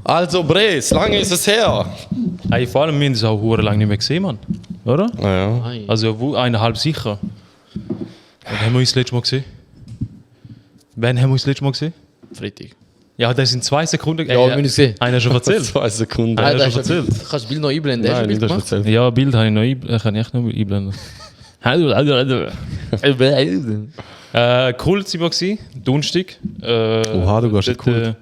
Also Bres, lange ist es her. Ey, vor allem, wir haben es auch hure lange nicht mehr gesehen, Mann. Oder? Ja. Also 1,5 sicher. Wann haben wir uns das letzte Mal gesehen? Wann haben wir uns das letzte Mal gesehen? Freitag. Ja, das sind 2 Sekunden. Ja, wir haben uns gesehen. Einer schon erzählt. 2 Sekunden. Ah, Alter, schon erzählt. kannst du das Bild noch einblenden? Hast du ein Nein, Bild das hast gemacht? erzählt. Ja, Bild habe ich noch kann ich echt noch einblenden. Cool sind wir gewesen, Donnerstag. Oha, du gehst dort, cool.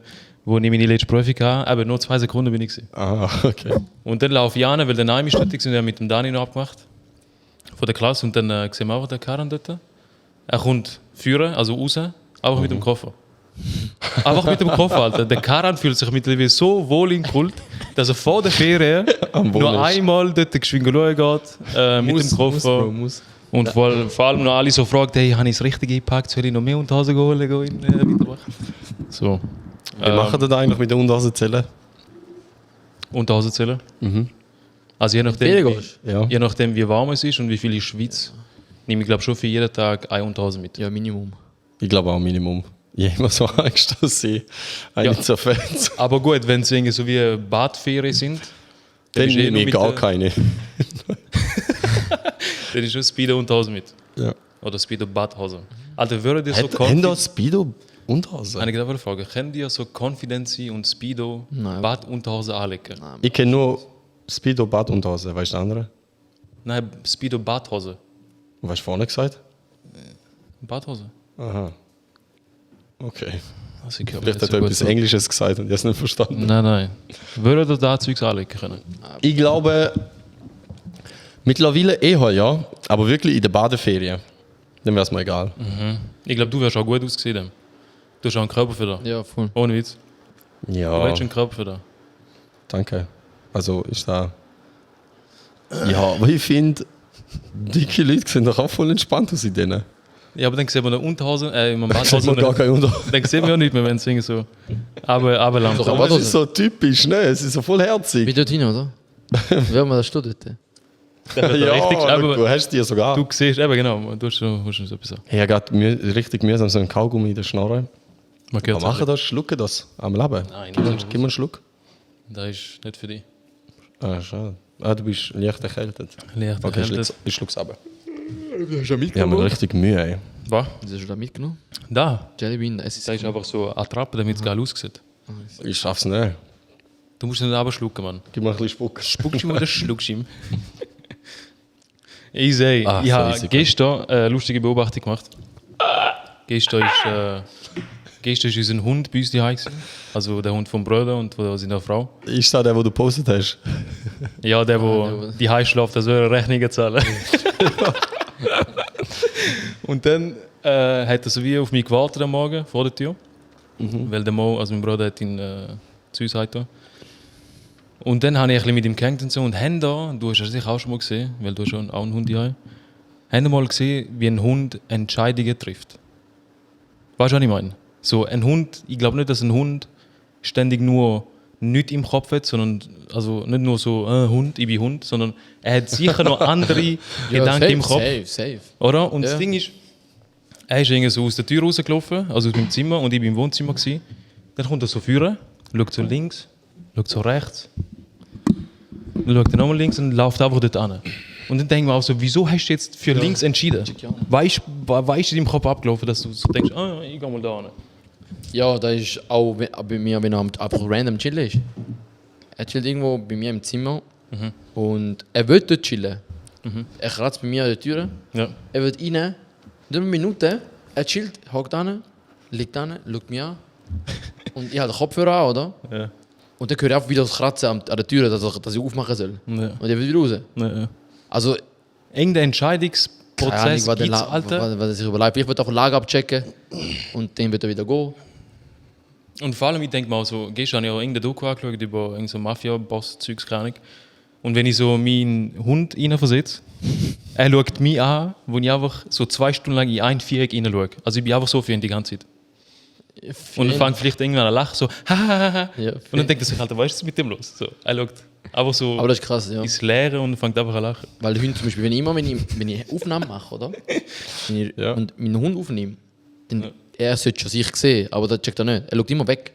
Wo ich meine letzte Prüfung hatte, aber nur 2 Sekunden bin ich gewesen. Ah, okay. Und dann laufe ich an, weil der Naim ist dort und wir haben mit dem Dani noch abgemacht. Von der Klasse. Und dann sehen wir auch den Karan dort. Er kommt führen, also raus, einfach mit dem Koffer. Einfach mit dem Koffer, Alter. Der Karan fühlt sich mittlerweile so wohl in Kult, dass er vor der Ferien Am Wohl nur ist. einmal dort geschwind schauen geht, mit dem Koffer. Muss. Und vor allem noch alle so fragt, hey, habe ich das Richtige gepackt, soll ich noch mehr Unterhosen holen, weitermachen? So. Wie machen ihr das eigentlich mit den Unterhosenzellen? Unterhosen zählen? Also je Ferien nachdem, gehst? Ja. je nachdem, wie warm es ist und wie viel in der Schweiz, nehme ich glaube schon für jeden Tag eine Unterhose mit. Ja, Minimum. Ich glaube auch Minimum. Ich habe immer so Angst, dass ich eigentlich so Fans. Aber gut, wenn es irgendwie so wie Badferien sind, Dann ist eh nehme nur ich mit gar der- keine. dann ist schon Speedo-Unterhose mit. Ja. Oder Speedo-Badhose. Alter, würde dir so Haben da Speedo Unterhose? Eine genaue Frage. Kennt ihr so Confidency und Speedo Nein. Badunterhose anlegen? Ich kenne nur Speedo Badunterhose. Weißt du andere? Nein, Speedo Badhose. Was hast du vorne gesagt? Badhose. Aha. Okay. Also ich glaube, Vielleicht nicht hat er so etwas gut. Englisches gesagt und ich habe es nicht verstanden. Nein. Würde ihr da Zeugs anlegen können? Ich glaube, mittlerweile eher ja, aber wirklich in der Badeferien. Dann wäre es mir egal. Ich glaube, du wärst auch gut ausgesehen. Du hast auch einen Körper für das. Ja, voll. Ohne Witz. Du Ja, hättest einen Körper für das. danke. Also ist da. Ja, aber ich finde, dicke Leute sehen doch auch voll entspannt aus in denen. Ja, aber dann sehen wir eine Unterhose, in einem Sieht Badhose. man gar keine Unterhose. Dann sehen wir auch nicht mehr, wenn es irgendwie so. Aber lang. Doch, Aber es ist so typisch, ne? Es ist so voll Wie herzig. dort hin, oder? Wer mal das steht dort? richtig, aber du hast die ja sogar. du siehst, eben genau, du hast schon so etwas. Ich habe gerade richtig mühsam so einen Kaugummi in der Schnorre. Man Was hört machen das? Schlucken das am Leben? Nein, Gib mir, nicht. gib mir einen Schluck. Das ist nicht für dich. Ah, schade. Ah, du bist leicht erkältet. Leicht Okay, erkältet. ich schluck's aber. Du hast ja Ich habe mir richtig Mühe, ey. Was? Das hast du da mitgenommen? Da. Jellybean, es ist Das ist einfach so Attrappe, damit es geil aussieht. Ich schaff's nicht. Du musst nicht aber schlucken, Mann. Gib mir ein bisschen Spuck. Spuckst du ihm oder schluckst du ihm? Ich sehe, Ah, ich so habe easy. gestern eine lustige Beobachtung gemacht. Gestern ist unser Hund bei uns daheim gewesen. Also der Hund vom Bruder und von seiner Frau. Ist das der, den du gepostet hast? Ja, der, der- die Heim schläft, der soll Rechnungen zahlen. Und dann hat er so wie auf mich gewartet am Morgen vor der Tür. Weil der Mo, also mein Bruder, hat ihn zu uns heimgetan. Und dann habe ich ein bisschen mit ihm gehängt und so. Und haben da, du hast das sicher auch schon mal gesehen, weil du hast schon auch einen Hund daheim, haben mal gesehen, wie ein Hund Entscheidungen trifft. Weißt du, was ich meine? So, ein Hund, ich glaube nicht, dass ein Hund ständig nur nicht im Kopf hat, sondern also nicht nur so, Hund, ich bin Hund, sondern er hat sicher noch andere Gedanken im Kopf. Safe. Oder? Und Ja. das Ding ist, er ist irgendwie so aus der Tür rausgelaufen, also aus meinem Zimmer, und ich war im Wohnzimmer. Gewesen. Dann kommt er so führen, schaut so links, schaut so rechts, dann schaut er nochmal links und läuft einfach dort an. Und dann denken wir auch so, wieso hast du jetzt für links entschieden? Weißt du in deinem Kopf abgelaufen, dass du so denkst, ich gehe mal da hin. Ja, das ist auch bei mir, wenn er einfach random chillen ist. Er chillt irgendwo bei mir im Zimmer und er will dort chillen. Er kratzt bei mir an der Tür, Ja. er will rein, nicht eine Minute, er chillt, hockt an, liegt an, schaut mich an und ich habe den Kopfhörer an, oder? Ja. Und dann höre ich einfach wieder das Kratzen an der Tür, dass ich aufmachen soll. Ja. Und er will wieder raus. Ja. Also, Irgendein keine Ahnung, Entscheidungsprozess was gibt's, Alter. er sich überlegt. Ich will einfach Lage abchecken und dann wird er wieder gehen. Und vor allem, ich denke mal so, gestern habe ich auch irgendeine Doku angeschaut über irgendein so Mafia-Boss-Zeugs, keine Ahnung. Und wenn ich so meinen Hund reinversetze, er schaut mich an, wo ich einfach so 2 Stunden lang in ein Viereck reinschaue. Also ich bin einfach so für ihn die ganze Zeit. Und dann fängt vielleicht irgendwann an zu lachen, so, hahaha. Ja, Und dann denkt er sich, Alter, was ist mit dem los? So, er schaut einfach so Aber das ist krass, ja. ins Leere und fängt einfach an zu lachen. Weil der Hund zum Beispiel, wenn ich Aufnahmen mache, oder? Wenn ich, Ja. und meinen Hund aufnehme, dann er sollte schon sich sehen, aber das checkt er nicht. Er schaut immer weg.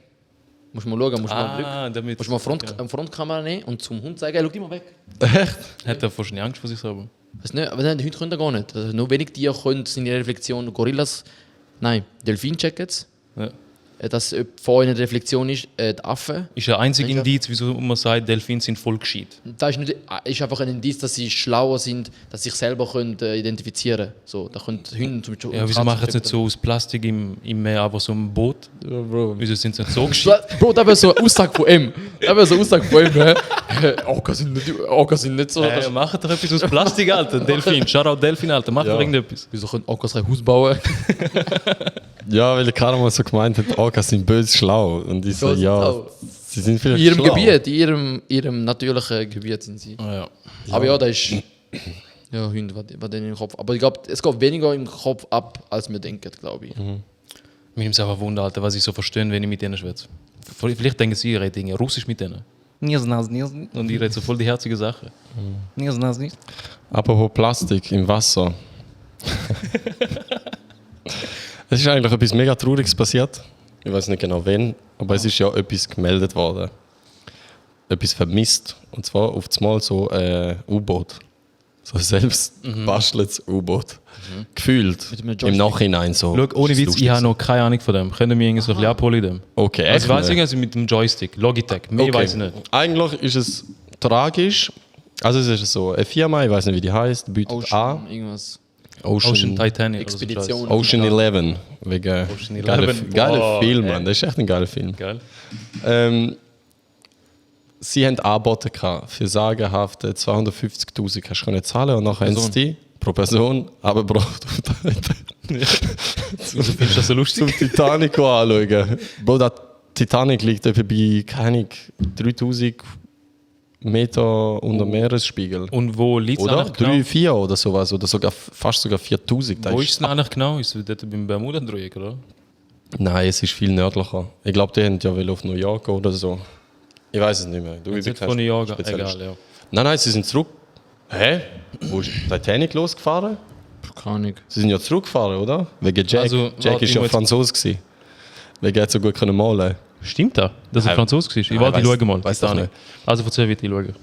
Musst du mal schauen, musst du mal damit... musst du mal eine Frontkamera nehmen und zum Hund sagen, hey, schau dich mal weg. Echt? Hat er wahrscheinlich Angst vor sich selber? Weißt du nicht, aber die Hunde können das gar nicht. Also nur wenig Tiere können seine Reflexion, Gorillas, nein, Delfin checken es. Ja. Dass vor ihnen eine Reflexion ist, die Affen. Ist ein einziges Indiz, wieso man sagt, Delfine sind voll gescheit. Das ist einfach ein Indiz, dass sie schlauer sind, dass sie sich selber können, identifizieren können. So, da können Hunde zum Beispiel... Ja, wieso machen sie nicht so aus Plastik im Meer, aber so ein Boot? Ja, Bro. Wieso sind sie nicht so gescheit? Bro, das wäre so eine Aussage von ihm. Das wäre so eine Aussage von ihm. Orcas sind nicht so... Macht doch etwas aus Plastik, Alter. Delfin, Shoutout Delfin, Alter. Macht doch irgendetwas. Wieso können Orcas ein Haus bauen? Ja, weil der Karl mal so gemeint hat, Orcas sind böse schlau. Und ich so, ja, sie sind In vielleicht ihrem schlau. Gebiet, in ihrem natürlichen Gebiet sind sie. Ah, ja. Aber ja, das ist... Ja, Hunde, was denn im Kopf... Aber ich glaube, es geht weniger im Kopf ab, als wir denken, glaube ich. Mir nimmt es einfach Wunder, Alter, was ich so verstehe, wenn ich mit denen schwätze. Vielleicht denken sie, ich rede irgendwie Russisch mit denen. Und ich rede so voll die herzige Sache. Apropos Plastik im Wasser. Es ist eigentlich etwas mega Trauriges passiert. Ich weiß nicht genau wann, aber es ist ja etwas gemeldet worden. Etwas vermisst. Und zwar auf einmal so ein U-Boot. So ein selbst basteltes U-Boot. Gefühlt. Mit einem Im Joystick. Nachhinein so. Schau, ohne Witz, lustig. ich habe noch keine Ahnung von dem. Können wir irgendwie so ein bisschen abholen in dem? Okay, Also ich echt weiss nicht. irgendwie mit dem Joystick, Logitech, mehr Okay. weiß ich nicht. Eigentlich ist es tragisch. Also es ist so, eine Firma, ich weiß nicht wie die heißt, bietet an. Irgendwas. Ocean Titanic. Expedition. Ocean 11. Wegen Ocean geiler 11. geiler Film, ey. Mann. Das ist echt ein geiler Film. Geil. Sie haben angeboten für sagenhafte 250'000 hast du können zahlen und nachher haben sie die pro Person abgebracht auf Wieso findest du das so lustig? zum Titanic anschauen. Bro, der Titanic liegt etwa bei, keine Ahnung, 3000 Meter unter Meeresspiegel. Und wo liegt es Oder? eigentlich genau? 3, 4 oder sowas. Oder sogar fast sogar 4000. Das Wo ist es eigentlich genau? Ist es dort beim Bermuda-Dreieck, oder? Nein, es ist viel nördlicher. Ich glaube, die haben ja will auf New York oder so. Ich weiß es nicht mehr. Du Jetzt bist von New York, Spezialist. egal, ja. Nein, sie sind zurück. Hä? Wo ist Titanic losgefahren? Keine Ahnung. Sie sind ja zurückgefahren, oder? Wegen Jack. Also, Jack warte, ist ja ich muss- Franzose gewesen. Wegen er hat so gut können malen. Stimmt das? Dass er Nein. Franzose war? Ich Nein, warte, ich weiss- schaue mal. weiss doch Titanic. Also erzähl weiter, ich schaue.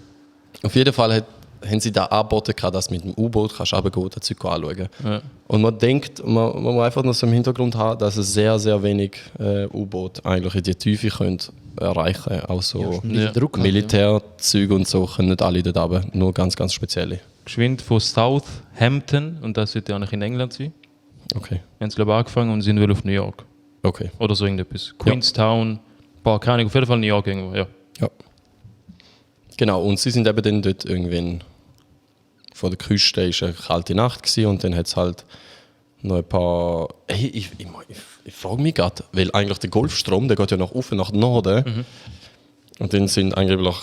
Auf jeden Fall haben sie da angeboten, dass du mit dem U-Boot kannst runtergehen, das Zeug anschauen. Ja. Und man denkt, man muss einfach noch so im Hintergrund haben, dass es sehr, sehr wenig U-Boot eigentlich in die Tiefe können erreichen. Auch so Ja. Druck. Militärzüge und so können nicht alle dort runter, nur ganz, ganz spezielle. Geschwind von Southampton, und das sollte ja eigentlich in England sein. Okay, Haben sie, glaube ich, angefangen und sind wohl auf New York. okay. Oder so irgendetwas. Queenstown, keine Ahnung, auf jeden Fall New York irgendwo, ja. Ja. Genau, und sie sind eben dann dort irgendwann vor der Küste, ist eine kalte Nacht gewesen, und dann hat es halt noch ein paar... Hey, ich frage mich gerade, weil eigentlich der Golfstrom, der geht ja nach oben, nach Norden. Und dann sind angeblich,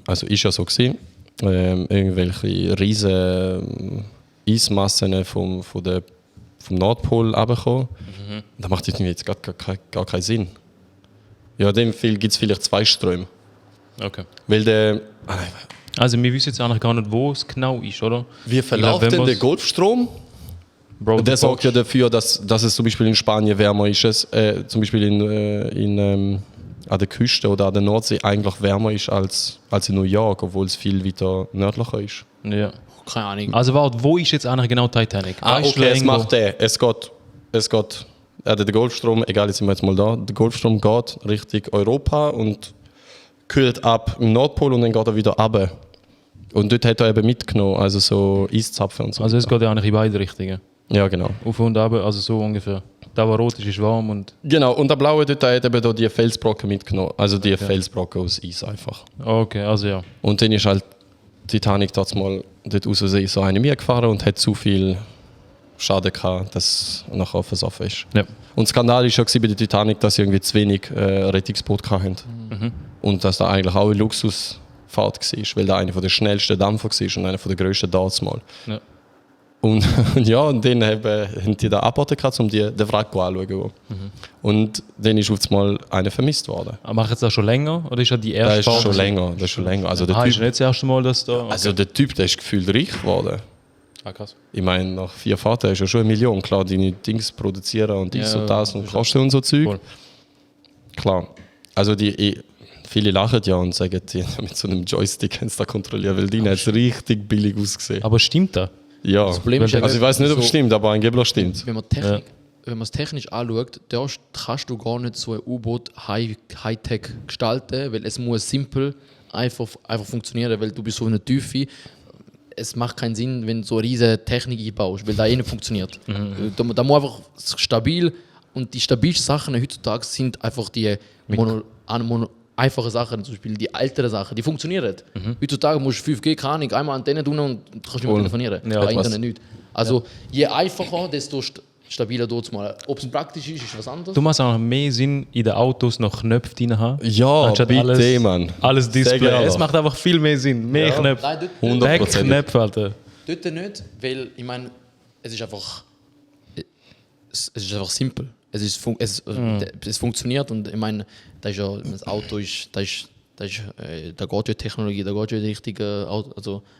also ist ja so gewesen, irgendwelche riesen Eismassen vom Nordpol runtergekommen. Das macht jetzt gar keinen Sinn. Ja, in dem Fall gibt es vielleicht zwei Ströme. Okay. Weil der. Also wir wissen jetzt eigentlich gar nicht, wo es genau ist, oder? Wie verläuft wenn denn der wir's- Golfstrom? Bro, Der du sorgt ja fragst- dafür, dass es zum Beispiel in Spanien wärmer ist, zum Beispiel an der Küste oder an der Nordsee eigentlich wärmer ist als in New York, obwohl es viel weiter nördlicher ist. Ja. Keine Ahnung. Also warte, wo ist jetzt eigentlich genau Titanic? Weißt du Okay, es irgendwo? macht der. Es geht der Golfstrom, egal, jetzt sind wir jetzt mal da, der Golfstrom geht Richtung Europa und kühlt ab im Nordpol und dann geht er wieder runter. Und dort hat er eben mitgenommen, also so Eiszapfen und so. Also es geht ja eigentlich in beide Richtungen. Ja, genau. Auf und runter, also so ungefähr. Da, wo rot ist warm und... Genau, und der blaue dort hat eben da die Felsbrocken mitgenommen. Also die Felsbrocken aus Eis einfach. Okay, also ja. Und dann ist halt Titanic dort mal dort aus Versehen so eine mitgefahren und hat zu viel Schaden gehabt, dass nachher versoffen ist. Ja. Und das Skandal war schon bei der Titanic, dass sie irgendwie zu wenig Rettungsboote hatten. Und dass da eigentlich auch eine Luxusfahrt war, weil da einer der schnellsten Dampfer war und einer der grössten damals mal. Ja. Und ja, und dann haben die da angeboten, um den Wrack anzuschauen. Und dann ist auf einmal einer vermisst worden. Aber macht jetzt das schon länger oder ist das die erste Das ist Phase? schon länger. Das ist schon länger. Also, Ah, der ist typ, nicht das erste Mal, dass da... also der Typ, der ist gefühlt reich geworden. Ah, krass. Ich meine, nach 4 Fahrten ist ja schon 1 Million. Klar, deine Dings produzieren und dies Ja, und das und Kosten und so Zeug. Voll. Klar. Also viele lachen ja und sagen, die haben mit so einem Joystick haben sie da kontrolliert, weil die hat es richtig billig ausgesehen. Aber stimmt das? Ja, Problem ist ja, also ich weiß nicht, ob es so- stimmt, aber angeblich stimmt. Wenn man es technisch anschaut, da kannst du gar nicht so ein U-Boot Hightech gestalten, weil es muss simpel einfach funktionieren, weil du bist so in der Tiefe. Es macht keinen Sinn, wenn du so eine riesige Technik einbaust, weil da eh nicht funktioniert. Da muss einfach stabil und die stabilsten Sachen heutzutage sind einfach die einfache Sachen, zum Beispiel die ältere Sachen, die funktionieren. Heutzutage musst du 5G, keine Ahnung, einmal Antenne tun und du kannst nicht mehr telefonieren. Ja, Bei Internet nicht. Also je einfacher, desto stabiler dort mal. Ob es praktisch ist was anderes. Du machst auch mehr Sinn, in den Autos noch Knöpfe drin haben. Ja, anstatt bitte, Mann. Alles Display. Sehr Es macht einfach viel mehr Sinn. Mehr Knöpfe. Nein, 100%. Knöpfe, Alter. dort nicht, weil ich meine, es ist einfach simpel. Es funktioniert und ich meine, das Auto ist, da geht ja Technologie, da geht ja richtig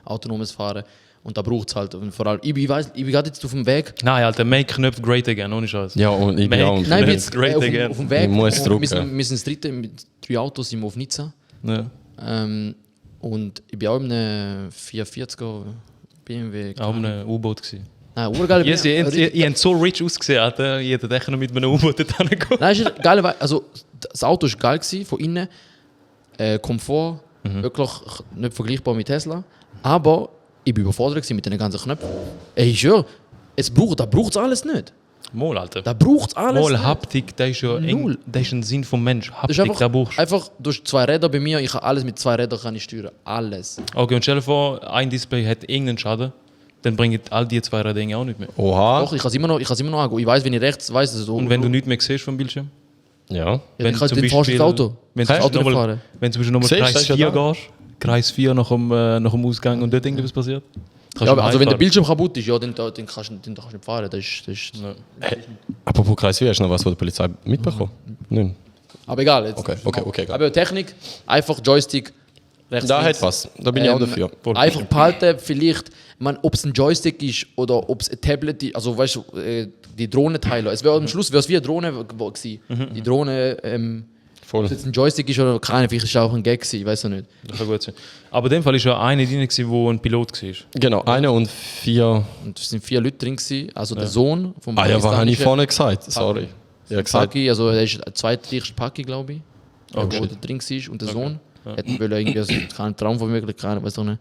autonomes Fahren und da braucht es halt und vor allem, ich bin gerade jetzt auf dem Weg. Nein, Alter, make Knöpfe great again, ohne Scheiß. Ja, und ich bin Make auch Knöpfe Nein, ich bin jetzt great again. auf dem Weg. Ich muss und drucken. wir sind das dritte, mit 3 Autos sind wir auf Nizza. Ja. Und ich bin auch in einem 440er BMW. Auch ein U-Boot gewesen. Nein, urgeil. Yes, ihr habt so rich ausgesehen, Alter. Ihr hättet echt noch mit einem U-Boot dort hingehen. Nein, ist geil, also das Auto war geil gewesen, von innen. Komfort, wirklich nicht vergleichbar mit Tesla. Aber ich war überfordert gewesen mit den ganzen Knöpfen. Ey, ich schwöre, da braucht es alles nicht. Mal, Alter. Da braucht es alles Mal nicht. Haptik, das ist ja Null. das ist ein Sinn vom Mensch. Das ist Haptik, da brauchst du. einfach durch 2 Räder bei mir, ich kann alles mit 2 Rädern kann ich steuern. Alles. Okay, und stell dir vor, ein Display hat irgendeinen Schaden, dann bringen all die 2 Räder auch nicht mehr. Oha. Doch, ich kann es immer noch angehen. Ich weiß, wenn ich rechts weiß, dass es Und wenn du nichts mehr siehst vom Bildschirm? Ja. dann kann ich fahrst ins Auto. Wenn Das du Auto nicht nochmal fahren. Kreis Siehst du, das ist 4 ja da. gehst, Kreis 4 nach dem Ausgang und dort irgendwas passiert? Kannst Ja, du also wenn der heimfahren. Bildschirm kaputt ist, ja, dann kannst du nicht fahren. Das ist Ja. Apropos Kreis 4, hast du noch was von der Polizei mitbekommen? Nein. Aber egal. Jetzt. Okay. Aber ja, Technik, einfach Joystick, rechts, Da links. hat was. Da bin ich auch dafür. Einfach behalten, vielleicht, ob es ein Joystick ist oder ob es ein Tablet ist, also weißt du, die Drohnenteile. Es wäre am Schluss wär's wie eine Drohne gewesen. Die Drohne, ob es Voll. jetzt ein Joystick ist oder keine, vielleicht ist es auch ein Gag gewesen, ich weiß noch nicht. Das kann gut sein. Aber in dem Fall war ja einer drin, der ein Pilot war. Genau, 1 und 4. Und es sind 4 Leute drin gewesen, also der Sohn vom Ah ja, was habe ich pakistanischen vorne gesagt? Sorry. Ja, gesagt. Paki, also er ist der zweitreichste Paki, glaube ich, Oh, wo shit. der drin war und der Sohn. Hätten wir irgendwie also keinen Traum verwirklicht, keine, weiß auch nicht.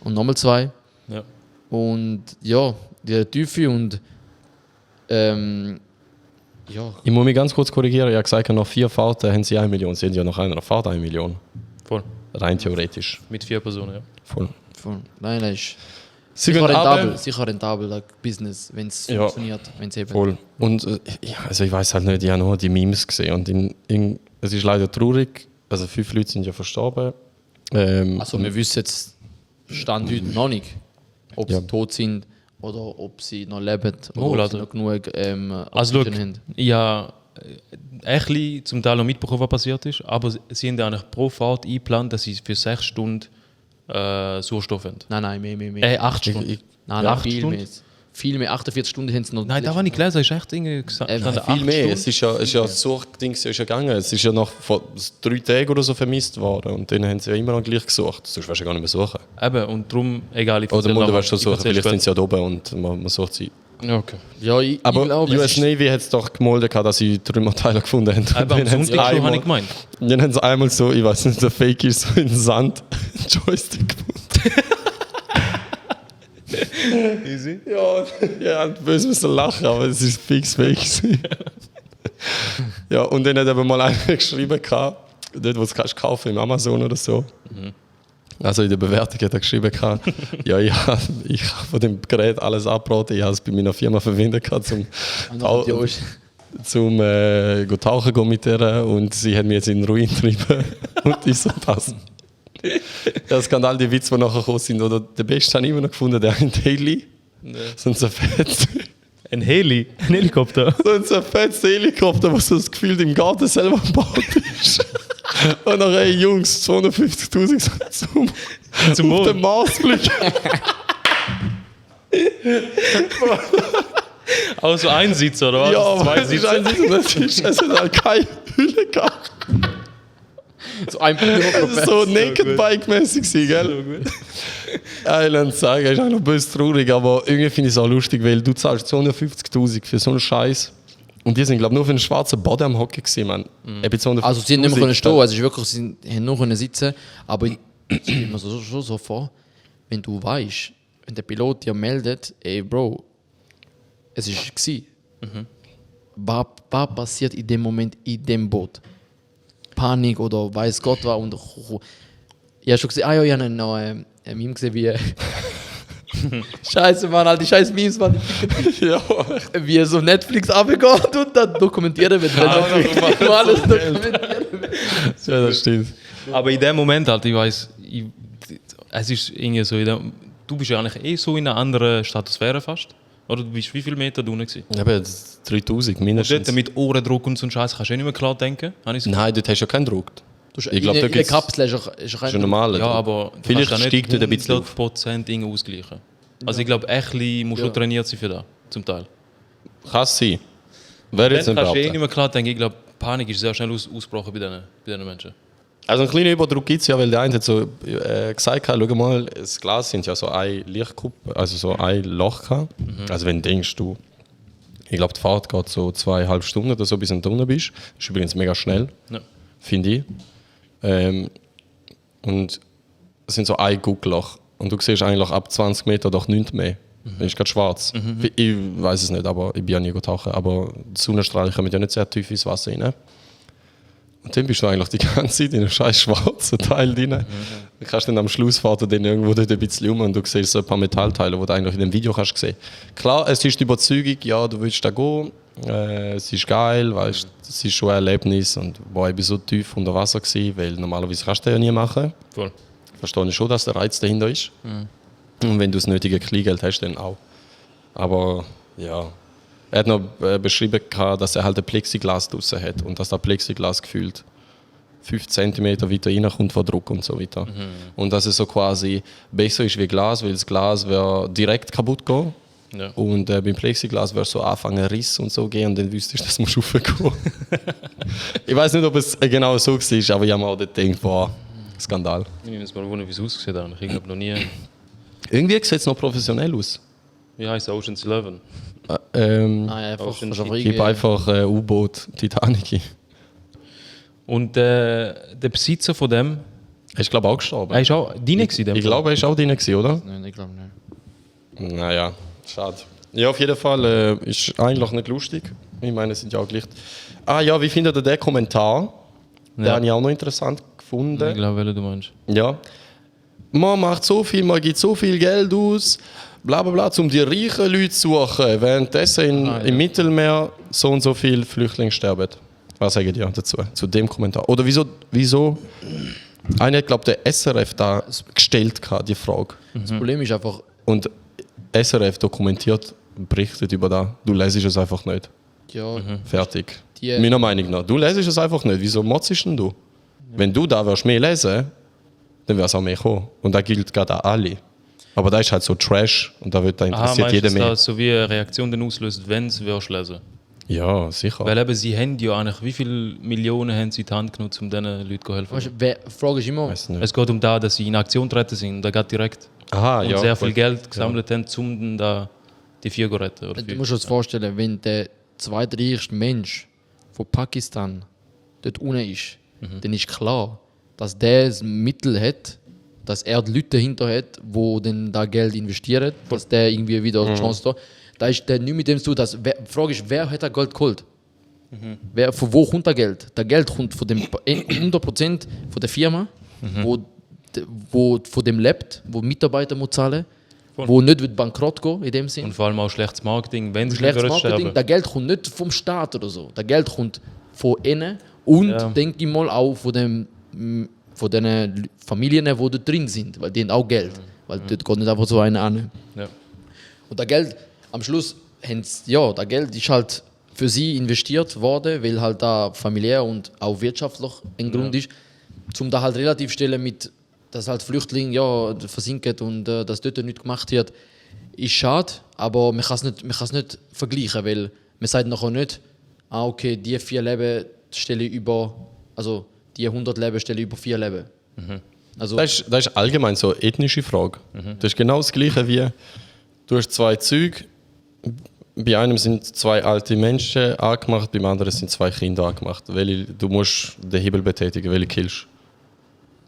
Und nochmal 2. Ja. Und ja, die Tiefe und ja, Ich muss mich ganz kurz korrigieren. Ich habe gesagt, nach 4 Fahrten haben sie 1 Million. Sie haben ja nach einer Fahrt 1 Million. Voll. Rein theoretisch. Mit 4 Personen, ja. Voll. nein, ist Sie sicher gehen rentabel, runter. sicher rentabel, like Business, wenn es Ja. funktioniert, wenn es eben. Voll. Und ja, also ich weiß halt nicht, ich habe nur die Memes gesehen. Und es ist leider traurig. Also 5 Leute sind ja verstorben. Also wir wissen jetzt Stand heute noch nicht, ob Ja. sie tot sind oder ob sie noch leben oder Oh, ob Leute. sie noch genug Also, Oxygen schau, haben. ich habe ein bisschen zum Teil noch mitbekommen, was passiert ist, aber sie haben eigentlich pro Fahrt eingeplant, dass sie für 6 Stunden Sauerstoff haben. Nein, mehr. 8 Stunden. Nein, 8 viel Stunden? mehr. Viel mehr, 48 Stunden haben sie noch. Nein, da war nicht gelesen, ist echt irgendwie gesagt. Nein, stand Viel 8 mehr. Stunden. Es ist ja das Suchding ist ja gegangen. Es ist ja noch vor 3 Tagen oder so vermisst worden. Und dann haben sie ja immer noch gleich gesucht. Sonst wirst du ja gar nicht mehr suchen. Eben, und darum, egal, ich Oder erzähl du nachher- wirst schon ich suchen. erzähl Vielleicht sind später. sie ja da oben und man sucht sie. Ja, okay. Ja, ich Aber glaube, US Navy hat es doch gemolden, dass sie Trümmerteile gefunden haben. Eben, am Dann haben sie Sonntag schon einmal- habe ich gemeint. Dann haben sie einmal so, ich weiß nicht, der Fake ist so in den Sand, einen Joystick gefunden. Easy. Ja, böse müssen lachen, aber es ist fix fake. gewesen. Ja, und dann hat eben mal einer geschrieben, dort wo du es kannst kaufen im Amazon oder so. Also in der Bewertung hat er geschrieben, ja, ich habe von dem Gerät alles abgeraten, ich habe es bei meiner Firma verwendet, zum tauchen gehen mit der und sie hat mich jetzt in den Ruin getrieben. Und ich so, das. Ja, es kann all die Witze, die nachher gekommen sind. Oder der Beste habe ich immer noch gefunden, der in Daily. So ein fettes Ein Heli, ein Helikopter. so ein fettes Helikopter, der so das Gefühl im Garten selber gebaut ist. Und dann, hey Jungs, 250.000 zum Mond. auf den Mars fliegen. Aber so Einsitzer, oder was? Ja, aber Zwei es ist Sitze. es hat halt keine Hülle gehabt. So ein Punkt so Naked Bike-mäßig gewesen, gell? So gut. Island sagen, ist eigentlich böse traurig, aber irgendwie finde ich es auch lustig, weil du zahlst 250'000 für so einen Scheiß. Und die sind, glaube ich, nur für einen schwarzen Boden am Hockey gewesen, man. Also sie haben nicht mehr können stehen, also es ist wirklich, sie haben nur können sitzen. Aber ich stelle mir schon so vor, wenn du weißt, wenn der Pilot dir meldet, ey Bro, es ist gewesen. Was passiert in dem Moment in dem Boot? Panik oder weiß Gott was. Und ich habe schon gesehen, ich habe noch ein Meme gesehen, wie Scheiße, Mann, all die scheiß Memes, Mann. Ja. Wie er so Netflix abgeht und dann dokumentieren wird. Alles dokumentieren. Ja, das stimmt. Aber in dem Moment halt, ich weiß, es ist irgendwie so, du bist ja eigentlich so in einer anderen Stratosphäre fast. Oder du bist wie viele Meter unten gewesen? Eben 3000 mindestens. Dort mit Ohrendruck und so einen Scheiß kannst du ja nicht mehr klar denken. Nein, dort hast du ja keinen Druck. Ich glaube, der Kapsel ist schon normal. Ja, aber du vielleicht kannst ja steigt nicht dort ein bisschen auf. 100% irgendwie ausgleichen. Also ich glaube, echt musst du trainiert sein für das, zum Teil. Kann es sein. Wäre jetzt Dann nicht kannst du nicht behaupten. mehr klar denken. Ich glaube, Panik ist sehr schnell ausgebrochen bei diesen Menschen. Also einen kleinen Überdruck gibt es ja, weil der eine hat so gesagt, schau mal, das Glas sind ja so ein Lichtkuppe, also so ein Loch gehabt. Also wenn du denkst, ich glaube die Fahrt geht so 2,5 Stunden oder so, bis du unten bist. Das ist übrigens mega schnell, Ja. finde ich. Und es sind so ein Guckloch. Und du siehst eigentlich ab 20 Meter doch nichts mehr. Dann ist gerade schwarz. Ich weiß es nicht, aber ich bin ja nie getauchen. Aber die Sonnenstrahlen kommen ja nicht sehr tief ins Wasser rein. Und dann bist du eigentlich die ganze Zeit in einem scheiß schwarzen Teil drin. Dann kannst du dann am Schluss fahren dann irgendwo dort ein bisschen um und du siehst so ein paar Metallteile, die du eigentlich in dem Video kannst sehen. Klar, es ist die Überzeugung, ja, du willst da gehen, es ist geil, weißt, es ist schon ein Erlebnis und boah, ich bin so tief unter Wasser gewesen, weil normalerweise kannst du das ja nie machen. Voll. Verstehe ich schon, dass der Reiz dahinter ist. Und wenn du das nötige Kleingeld hast, dann auch. Aber ja, er hat noch beschrieben, dass er halt ein Plexiglas draussen hat und dass das Plexiglas gefühlt 5 cm weiter reinkommt von Druck und so weiter. Und dass es so quasi besser ist wie Glas, weil das Glas wäre direkt kaputt gehen. Ja. Und beim Plexiglas wäre so anfangen Riss und so gehen und dann wüsstest du, dass du raufgehen. Ich weiß nicht, ob es genau so war, aber ich habe mir auch dort gedacht, boah, Skandal. Ich nehme jetzt mal wundern, wie es aussieht. Ich glaube noch nie. Irgendwie sieht es noch professionell aus. Wie heißt es? Ocean's 11? Nein, einfach. Ocean Also Gib einfach U-Boot Titanic ein. Und der Besitzer von dem, Er ist, glaube ich, auch gestorben. er ist auch deine gewesen. Ich glaube, er war auch drin, oder? Nein, ich glaube nicht. Naja, schade. Ja, auf jeden Fall ist eigentlich nicht lustig. Ich meine, es sind ja auch gleich. Ah ja, wie findet ihr den Kommentar? Den Ja. habe ich auch noch interessant Ich gefunden. glaube, welchen du meinst. Ja. Man macht so viel, man gibt so viel Geld aus, bla bla bla, um die reichen Leute zu suchen, währenddessen im Mittelmeer so und so viele Flüchtlinge sterben. Was sagt ihr dazu, zu dem Kommentar? Oder wieso einer hat, glaube der SRF da gestellt, die Frage. Das Problem ist einfach, Und SRF dokumentiert, berichtet über das. Du lesest es einfach nicht. ja, Fertig. Die- Meiner Meinung nach. Du lesest es einfach nicht. Wieso motzest denn du? Wenn du da mehr lesen, dann wäre es auch mehr kommen. Und das gilt gerade an alle. Aber da ist halt so Trash und da interessiert meinst jeder du, mehr. dass das so wie eine Reaktion dann auslöst, wenn sie lesen? Ja, sicher. Weil eben, sie haben ja eigentlich, wie viele Millionen haben sie in die Hand genommen, um diesen Leuten zu helfen? weißt du, die Frage ist immer, Weiss nicht. Es geht um das, dass sie in Aktion treten sind und da geht direkt Aha, und ja. sehr viel gut. Geld gesammelt haben, um dann da die vier zu retten. Oder du musst dir das vorstellen, wenn der zweitreichste Mensch von Pakistan dort unten ist, dann ist klar, dass der das Mittel hat, dass er die Leute dahinter hat, die dann da Geld investieren, dass der irgendwie wieder eine Chance hat. Da ist der nicht mit dem zu tun. Die Frage ist, wer hat das Geld geholt? Von wo kommt das Geld? Das Geld kommt von dem 100% von der Firma, wo von dem lebt, wo Mitarbeiter muss zahlen, wo nicht wird bankrott gehen in dem Sinn. Und vor allem auch schlechtes Marketing, wenn sie Schlechtes gleich Marketing, sterben. das Geld kommt nicht vom Staat oder so. Das Geld kommt von innen und, Ja. denke ich mal, auch von den Familien, die dort drin sind, weil die haben auch Geld. Weil dort geht nicht einfach so einer an. Ja. Und das Geld, am Schluss, das Geld ist halt für sie investiert worden, weil halt da familiär und auch wirtschaftlich ein Grund ist, um da halt relativ stellen mit, dass halt Flüchtlinge versinken und dass dort nichts gemacht wird, ist schade, aber man kann es nicht vergleichen, weil man sagt nachher nicht, okay, die 4 Leben stelle ich über, also die 100 Leben stellen über 4 Leben. Also, Das ist allgemein so eine ethnische Frage. Das ist genau das Gleiche wie, du hast 2 Züge, bei einem sind 2 alte Menschen angemacht, beim anderen sind 2 Kinder angemacht. Du musst den Hebel betätigen, welche killst.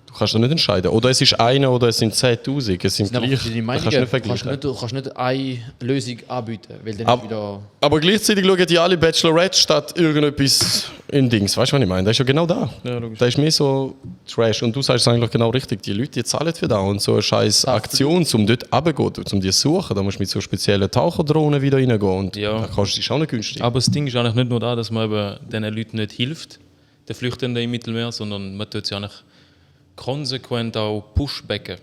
Du kannst das nicht entscheiden. Oder es ist einer oder es sind 10'000. Es sind sind einfach gleich. verschiedene Du Meinungen. kannst nicht Du vergleichen. kannst nicht eine Lösung anbieten, weil dann ist wieder... Aber gleichzeitig schauen die alle Bachelorette statt irgendetwas in Dings. Weißt du, was ich meine? Das ist ja genau da. Ja, logisch. Das ist mehr so Trash. Und du sagst es eigentlich genau richtig. Die Leute die zahlen für das. Und so eine scheiß Aktion, um dort runterzugehen, um die zu suchen, da musst du mit so speziellen Taucherdrohnen wieder reingehen. Und Ja. da kostet es auch nicht günstig. Aber das Ding ist eigentlich nicht nur da, dass man eben diesen Leuten nicht hilft, den Flüchtenden im Mittelmeer, sondern man tut sie eigentlich konsequent auch pushbacken.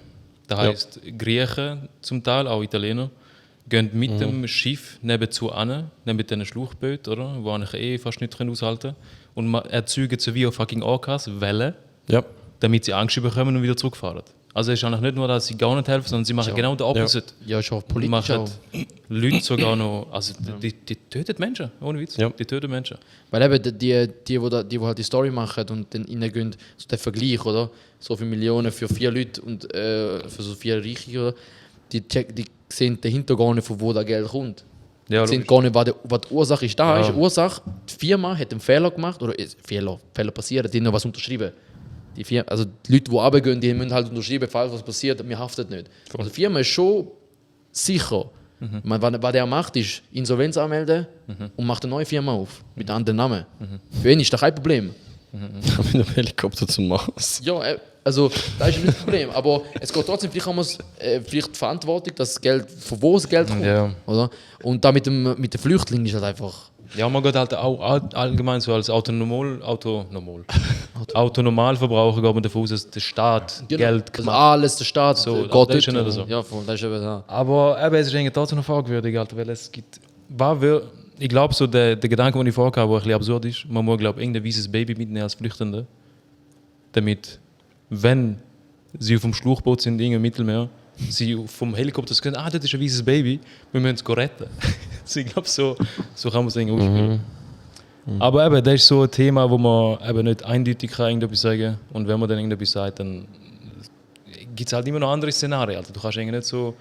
Das heisst, Griechen zum Teil, auch Italiener, gehen mit dem Schiff nebenzu an, neben diesen Schlauchbooten, oder? Wo eigentlich fast nicht aushalten können. Und man erzeugt sie wie auf fucking Orcas, Wellen, Ja. damit sie Angst bekommen und wieder zurückfahren. Also es ist eigentlich nicht nur, dass sie gar nicht helfen, sondern sie machen genau den Opposite. Ja, ist auch Die politisch machen auch. Leute sogar noch, also die töten Menschen, ohne Witz. Ja. Die töten Menschen. Weil eben die halt die Story machen und dann reingehen, so der Vergleich, oder? So viele Millionen für 4 Leute und für so 4 Reiche, oder? Die sehen dahinter gar nicht, von wo das Geld kommt. Ja, Die sehen logisch. gar nicht, was die Ursache ist. Da Ja. ist die Ursache, die Firma hat einen Fehler gemacht, oder Fehler passieren, die haben noch was unterschrieben. Die Leute, die runtergehen, die müssen halt unterschreiben, falls was passiert, wir haften nicht. Also die Firma ist schon sicher. Was der macht, ist Insolvenz anmelden und macht eine neue Firma auf, mit einem anderen Namen. Für ihn ist das kein Problem. Mit einem Helikopter zum Mars. Ja, also das ist nicht das Problem. Aber es geht trotzdem, vielleicht haben wir vielleicht die Verantwortung, dass das Geld, von wo das Geld kommt. Ja. Oder? Und da mit den Flüchtlingen ist halt einfach. Ja, man geht halt auch allgemein so als Autonormalverbraucher geht man davon aus, dass der Staat Geld also gemacht. alles, der Staat, So, geht das ist ja dort. nicht so. Ja, voll, das ist eben da. Aber eben, es ist eigentlich trotzdem noch fragwürdig, Alter, weil es gibt... Ich glaube, so der Gedanke, den ich vorher hatte, der ein bisschen absurd ist, man muss, glaube ich, irgendein weißes Baby mitnehmen als Flüchtende, damit, wenn sie auf dem Schlauchboot sind, im Mittelmeer, sie vom Helikopter sagen, das ist ein weißes Baby, wir müssen es retten. Also ich glaube, so kann man es irgendwie ausspielen. Aber eben, das ist so ein Thema, wo man eben nicht eindeutig kann irgendetwas sagen kann. Und wenn man dann irgendetwas sagt, dann gibt es halt immer noch andere Szenarien. Also du kannst irgendwie nicht so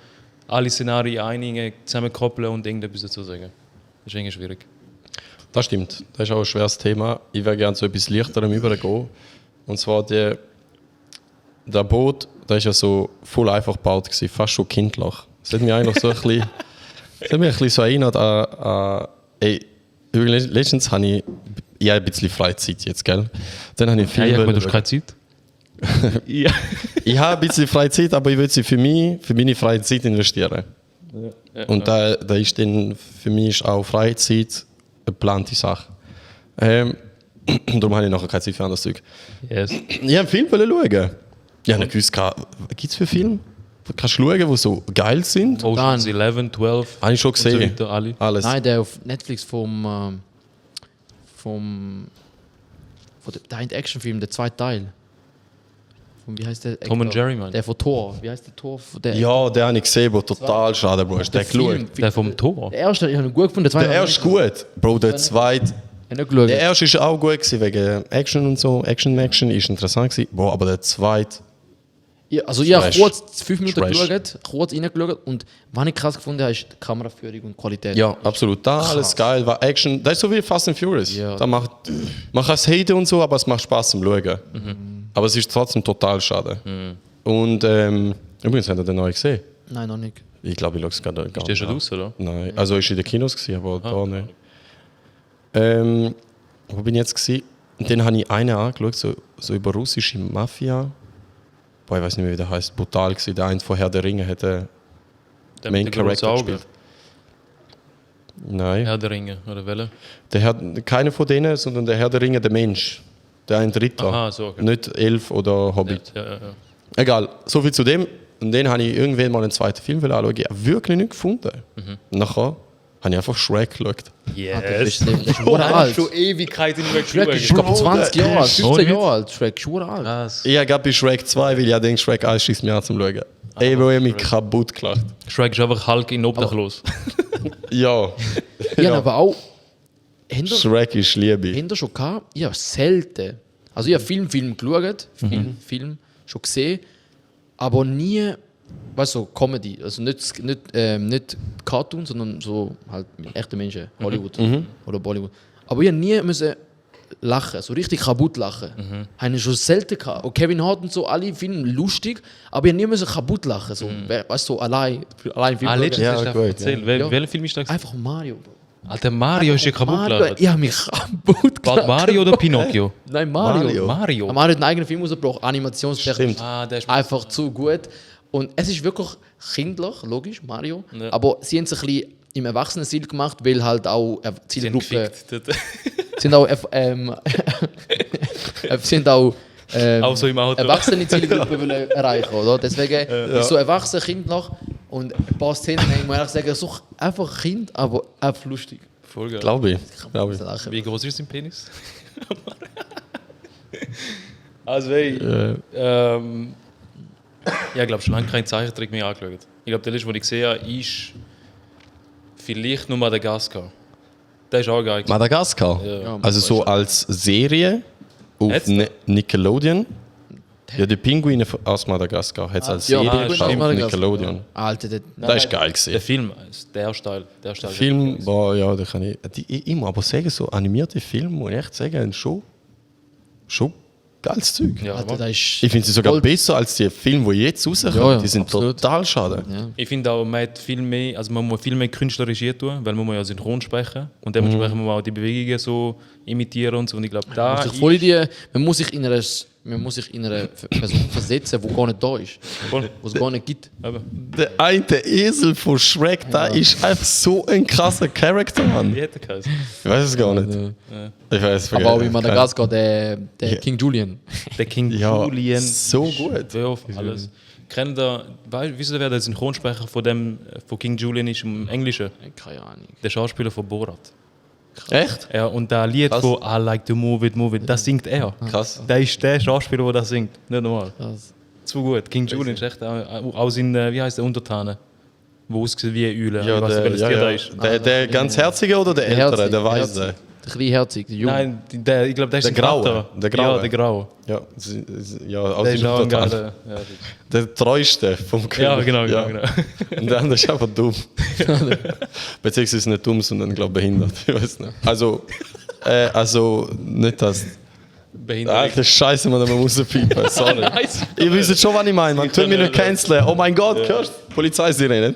alle Szenarien einigen, zusammenkoppeln und irgendetwas dazu sagen. Das ist irgendwie schwierig. Das stimmt. Das ist auch ein schweres Thema. Ich würde gerne zu etwas Leichterem übergehen. Und zwar der Boot, das ist ja so voll einfach gebaut gewesen, fast schon kindlich. Das hat mich eigentlich so ein bisschen, das hat mich ein bisschen so erinnert an letztens habe ich ein bisschen Freizeit jetzt, gell? Dann habe ich viel... Ja, du hast keine Zeit? Ja. Ich habe ein bisschen Freizeit, aber ich will sie für meine Freizeit investieren. Und da ist dann, für mich ist auch Freizeit eine geplante Sache. Darum habe ich nachher keine Zeit für anderes Zeug. Yes. Ich wollte einen Film schauen. Ich habe nicht gewusst, gibt es für Filme? Kannst du schauen, die so geil sind? Ocean's 11, 12. Habe ich schon und so gesehen. weiter, alle. Alles. Nein, der auf Netflix der Actionfilm, der zweite Teil. Wie heißt der? Tom and Jerry, Mann. Der von Thor. Wie heißt der Thor? Der, Ja, den habe ich gesehen, der total schade, Bro. Hast du den geschaut? Der vom Tor. Der erste, ich habe ihn gut gefunden. Der zweite Der erste ist gut. Bro, der zweite... Ich habe nicht geschaut. Der erste war auch gut gewesen, wegen Action und so. Action ist interessant gewesen. Bro, aber der zweite... Ja, also ich habe Trash. kurz 5 Minuten Trash. geschaut, kurz reingeschaut und was ich krass gefunden habe, ist die Kameraführung und Qualität. Ja, absolut. Da alles Krass. geil, war Action. Das ist so wie Fast and Furious. Ja. Da man kann es haten und so, aber es macht Spaß zum Schauen. Aber es ist trotzdem total schade. Und übrigens, habt ihr den neu gesehen? Nein, noch nicht. Ich glaube, ich schaue es gerade gar Ist der schon nicht. raus, oder? Nein, also ist in den Kinos gewesen, aber da nicht. Wo bin ich jetzt gewesen? Und dann habe ich einen angeschaut, so über russische Mafia. Boah, ich weiß nicht mehr, wie der heißt. Brutal gewesen. Der eine von Herr der Ringe hätte Der Main mit den grossen Character Augen. gespielt. Nein. Herr der Ringe, oder welcher? Keiner von denen, sondern der Herr der Ringe, der Mensch. Der ein Dritter. Aha, so, okay. Nicht Elf oder Hobbit. Ja. Egal, so viel zu dem. Und dann habe ich irgendwann mal einen zweiten Film anschauen. Ich habe wirklich nicht gefunden. Nachher habe ich einfach Shrek geschaut. Das ist schon alt. schon Ewigkeiten nicht mehr Shrek ist, geschaut. glaube 20 Jahre alt, 15 Ohne Jahre alt. Shrek ist schon alt. Krass. Ich habe gerade bei Shrek 2, weil ich denke, Shrek 1 schießt mir an zum Schauen. Ey, Bro, ich habe mich kaputt gelacht. Shrek ist einfach Hulk in Obdachlos. Ja. Ich habe aber auch Hände Shrek ist Liebe. schon gehabt. Ja, selten. Also ich habe Film geschaut, Film schon gesehen, aber nie, weißt du, so Comedy. Also nicht Cartoon, sondern so halt mit echten Menschen, Hollywood oder Bollywood. Aber ich nie müssen lachen, so richtig kaputt lachen. Habe ich schon selten gehabt. Und Kevin Hart und so, alle Filme lustig, aber ich nie müssen kaputt lachen. So, weißt du, so allein Film letztens Ja, hast du gut, erzählt. Ja. Welcher Film ist das? Einfach Mario, Bro. Alter, Mario ist ja kaputt Mario, gelacht. ich habe mich kaputt War gelacht. Mario oder Pinocchio? Nein, Mario. Mario. Mario hat einen eigenen Film rausgebracht, animationstechnisch. Ah, der ist Einfach zu gut. Und es ist wirklich kindlich, logisch, Mario. Ja. Aber sie haben es ein bisschen im Erwachsenen-Stil gemacht, weil halt auch Zielgruppe. gefickt. Sind auch, sind auch Auch so im Auto. erwachsene Zielgruppe wollen erreichen, oder? Deswegen ist so erwachsen kindlich und ein paar Szenen, muss ich sagen, so einfach Kind, aber einfach lustig. Voll geil. Glaube ich. Wie groß ist sein Penis? Also, hey, ja, ich glaube, schon lange keinen Zeichentrick mehr angeschaut. Ich glaube, der letzte, den ich gesehen habe, ist vielleicht nur Madagaskar. Der ist auch geil. Madagaskar. Ja. Also so als Serie auf Hat's Nickelodeon. Ja, die Pinguine aus Madagaskar hat es als Ja, Serie Pinguine aus auf Madagaskar. Nickelodeon. Alter, Das ist geil Der gesehen. Film, der ist Teil. Der ist Teil. Film, boah, ja, da kann ich immer aber sagen, so animierte Filme, muss ich echt sagen, schon geiles Zeug. Ja, Alter, aber das ist Ich finde sie sogar Gold. besser als die Filme, die jetzt rauskommen. Ja, ja, die sind absolut. total schade. Ja. ich finde auch, man hat viel mehr, also man muss viel mehr Künstlerregie tun, weil man muss ja synchron sprechen und dementsprechend muss man auch die Bewegungen so imitieren und so. Und ich glaube, da sich voll in die, man muss sich in eine Person versetzen, die gar nicht da ist, voll, die es gar nicht gibt. aber, Der eine Esel von Shrek, da ist einfach so ein krasser Charakter, Mann. wie hätte er geheißen? Ich weiß es gar nicht. Ich weiß Aber auch in Madagaskar, der King Julian. Der King Ja, Julian. so gut. Werf, alles. Kennt ihr, wisst ihr, wer der Synchronsprecher von King Julian ist im Englischen? Keine Ahnung. Der Schauspieler von Borat. Echt? Ja, und das Lied Krass. von I like to move it, das singt er. Krass. Der ist der Schauspieler, der das singt. Nicht normal. Das, Zu gut. King Julian ist echt auch sein, wie heißt der Untertaner? Wo aussieht wie eine Eule. Ja, ich weiß nicht, welches Tier das ist. Der ganz herzige oder der ältere, Herzig, der weiße? Herzig. Der kleine Herzig, der Junge. Nein, ich glaube, der ist Der ein Graue. Vater. Der Graue. Ja, der Graue. Ja, ja aus Der ist dem auch ein Total. geiler. Ja, Der treueste vom König. ja, genau. Und der andere ist einfach dumm. Beziehungsweise nicht dumm, sondern glaube behindert. Ich weiß nicht. Also nicht das. Behindert. Alter Scheiße, man muss piepen. Sorry. Nice. Ihr wisst schon, was ich meine. Man tut mich nicht canceln. Oh mein Gott, hörst du? Polizeisirene.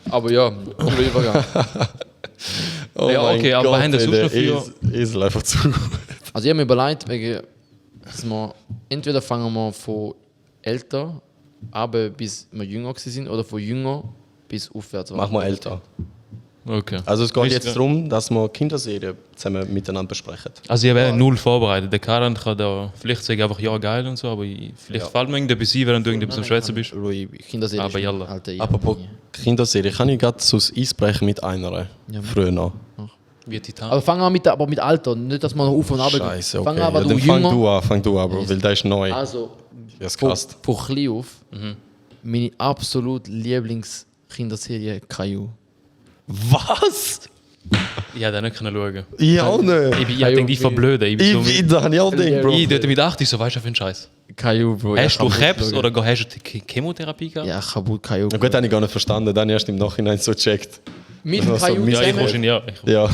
Aber ja, cooler Übergang. Oh Ja, mein okay, aber wir haben das ey, sonst noch der für- Esel einfach zu gut. Also ich habe mir überlegt, wegen, dass wir entweder fangen wir von älter, aber bis wir jünger sind, oder von jünger bis aufwärts. Mach mal älter. Okay. Also es geht Wisst jetzt ihr- darum, dass wir Kinderserien zusammen miteinander besprechen. Also ich wäre null vorbereitet. Der Karan kann da vielleicht sagen einfach ja geil und so, aber vielleicht fällt mir irgendetwas ein, während du irgendetwas am Schwätzen bist. Ruhig, Kinderserie. Aber jalla. Alter, Apropos Kinderserie, kann ich gerade so Eisbrechen mit einer? Früher noch. Wie Titan. Aber fangen wir mit Alter, nicht, dass wir noch auf und ab gehen. Scheiße, okay. Fangen wir aber Ja, du dann jünger. fang du an, Bro, weil der ist neu. Also, Das ist von krass. klein auf, meine absolut Lieblings-Kinderserie Caillou. Was? Ich hätte nicht können schauen. Ich auch nicht. Ich denke, ich verblöde. Ich bin so Ich da habe ich auch gedacht, Bro. ich dort mit 8 so, weißt du, für einen Scheiß. Caillou, Bro. Hast du ich kann Krebs nicht schauen. oder hast du Chemotherapie gehabt? Ja, kaputt Caillou. Na gut, habe ich gar nicht verstanden, dann erst im Nachhinein so gecheckt. Mit Also, Caillou mit- Ja, ich zusammen. wahrscheinlich ja. Ja.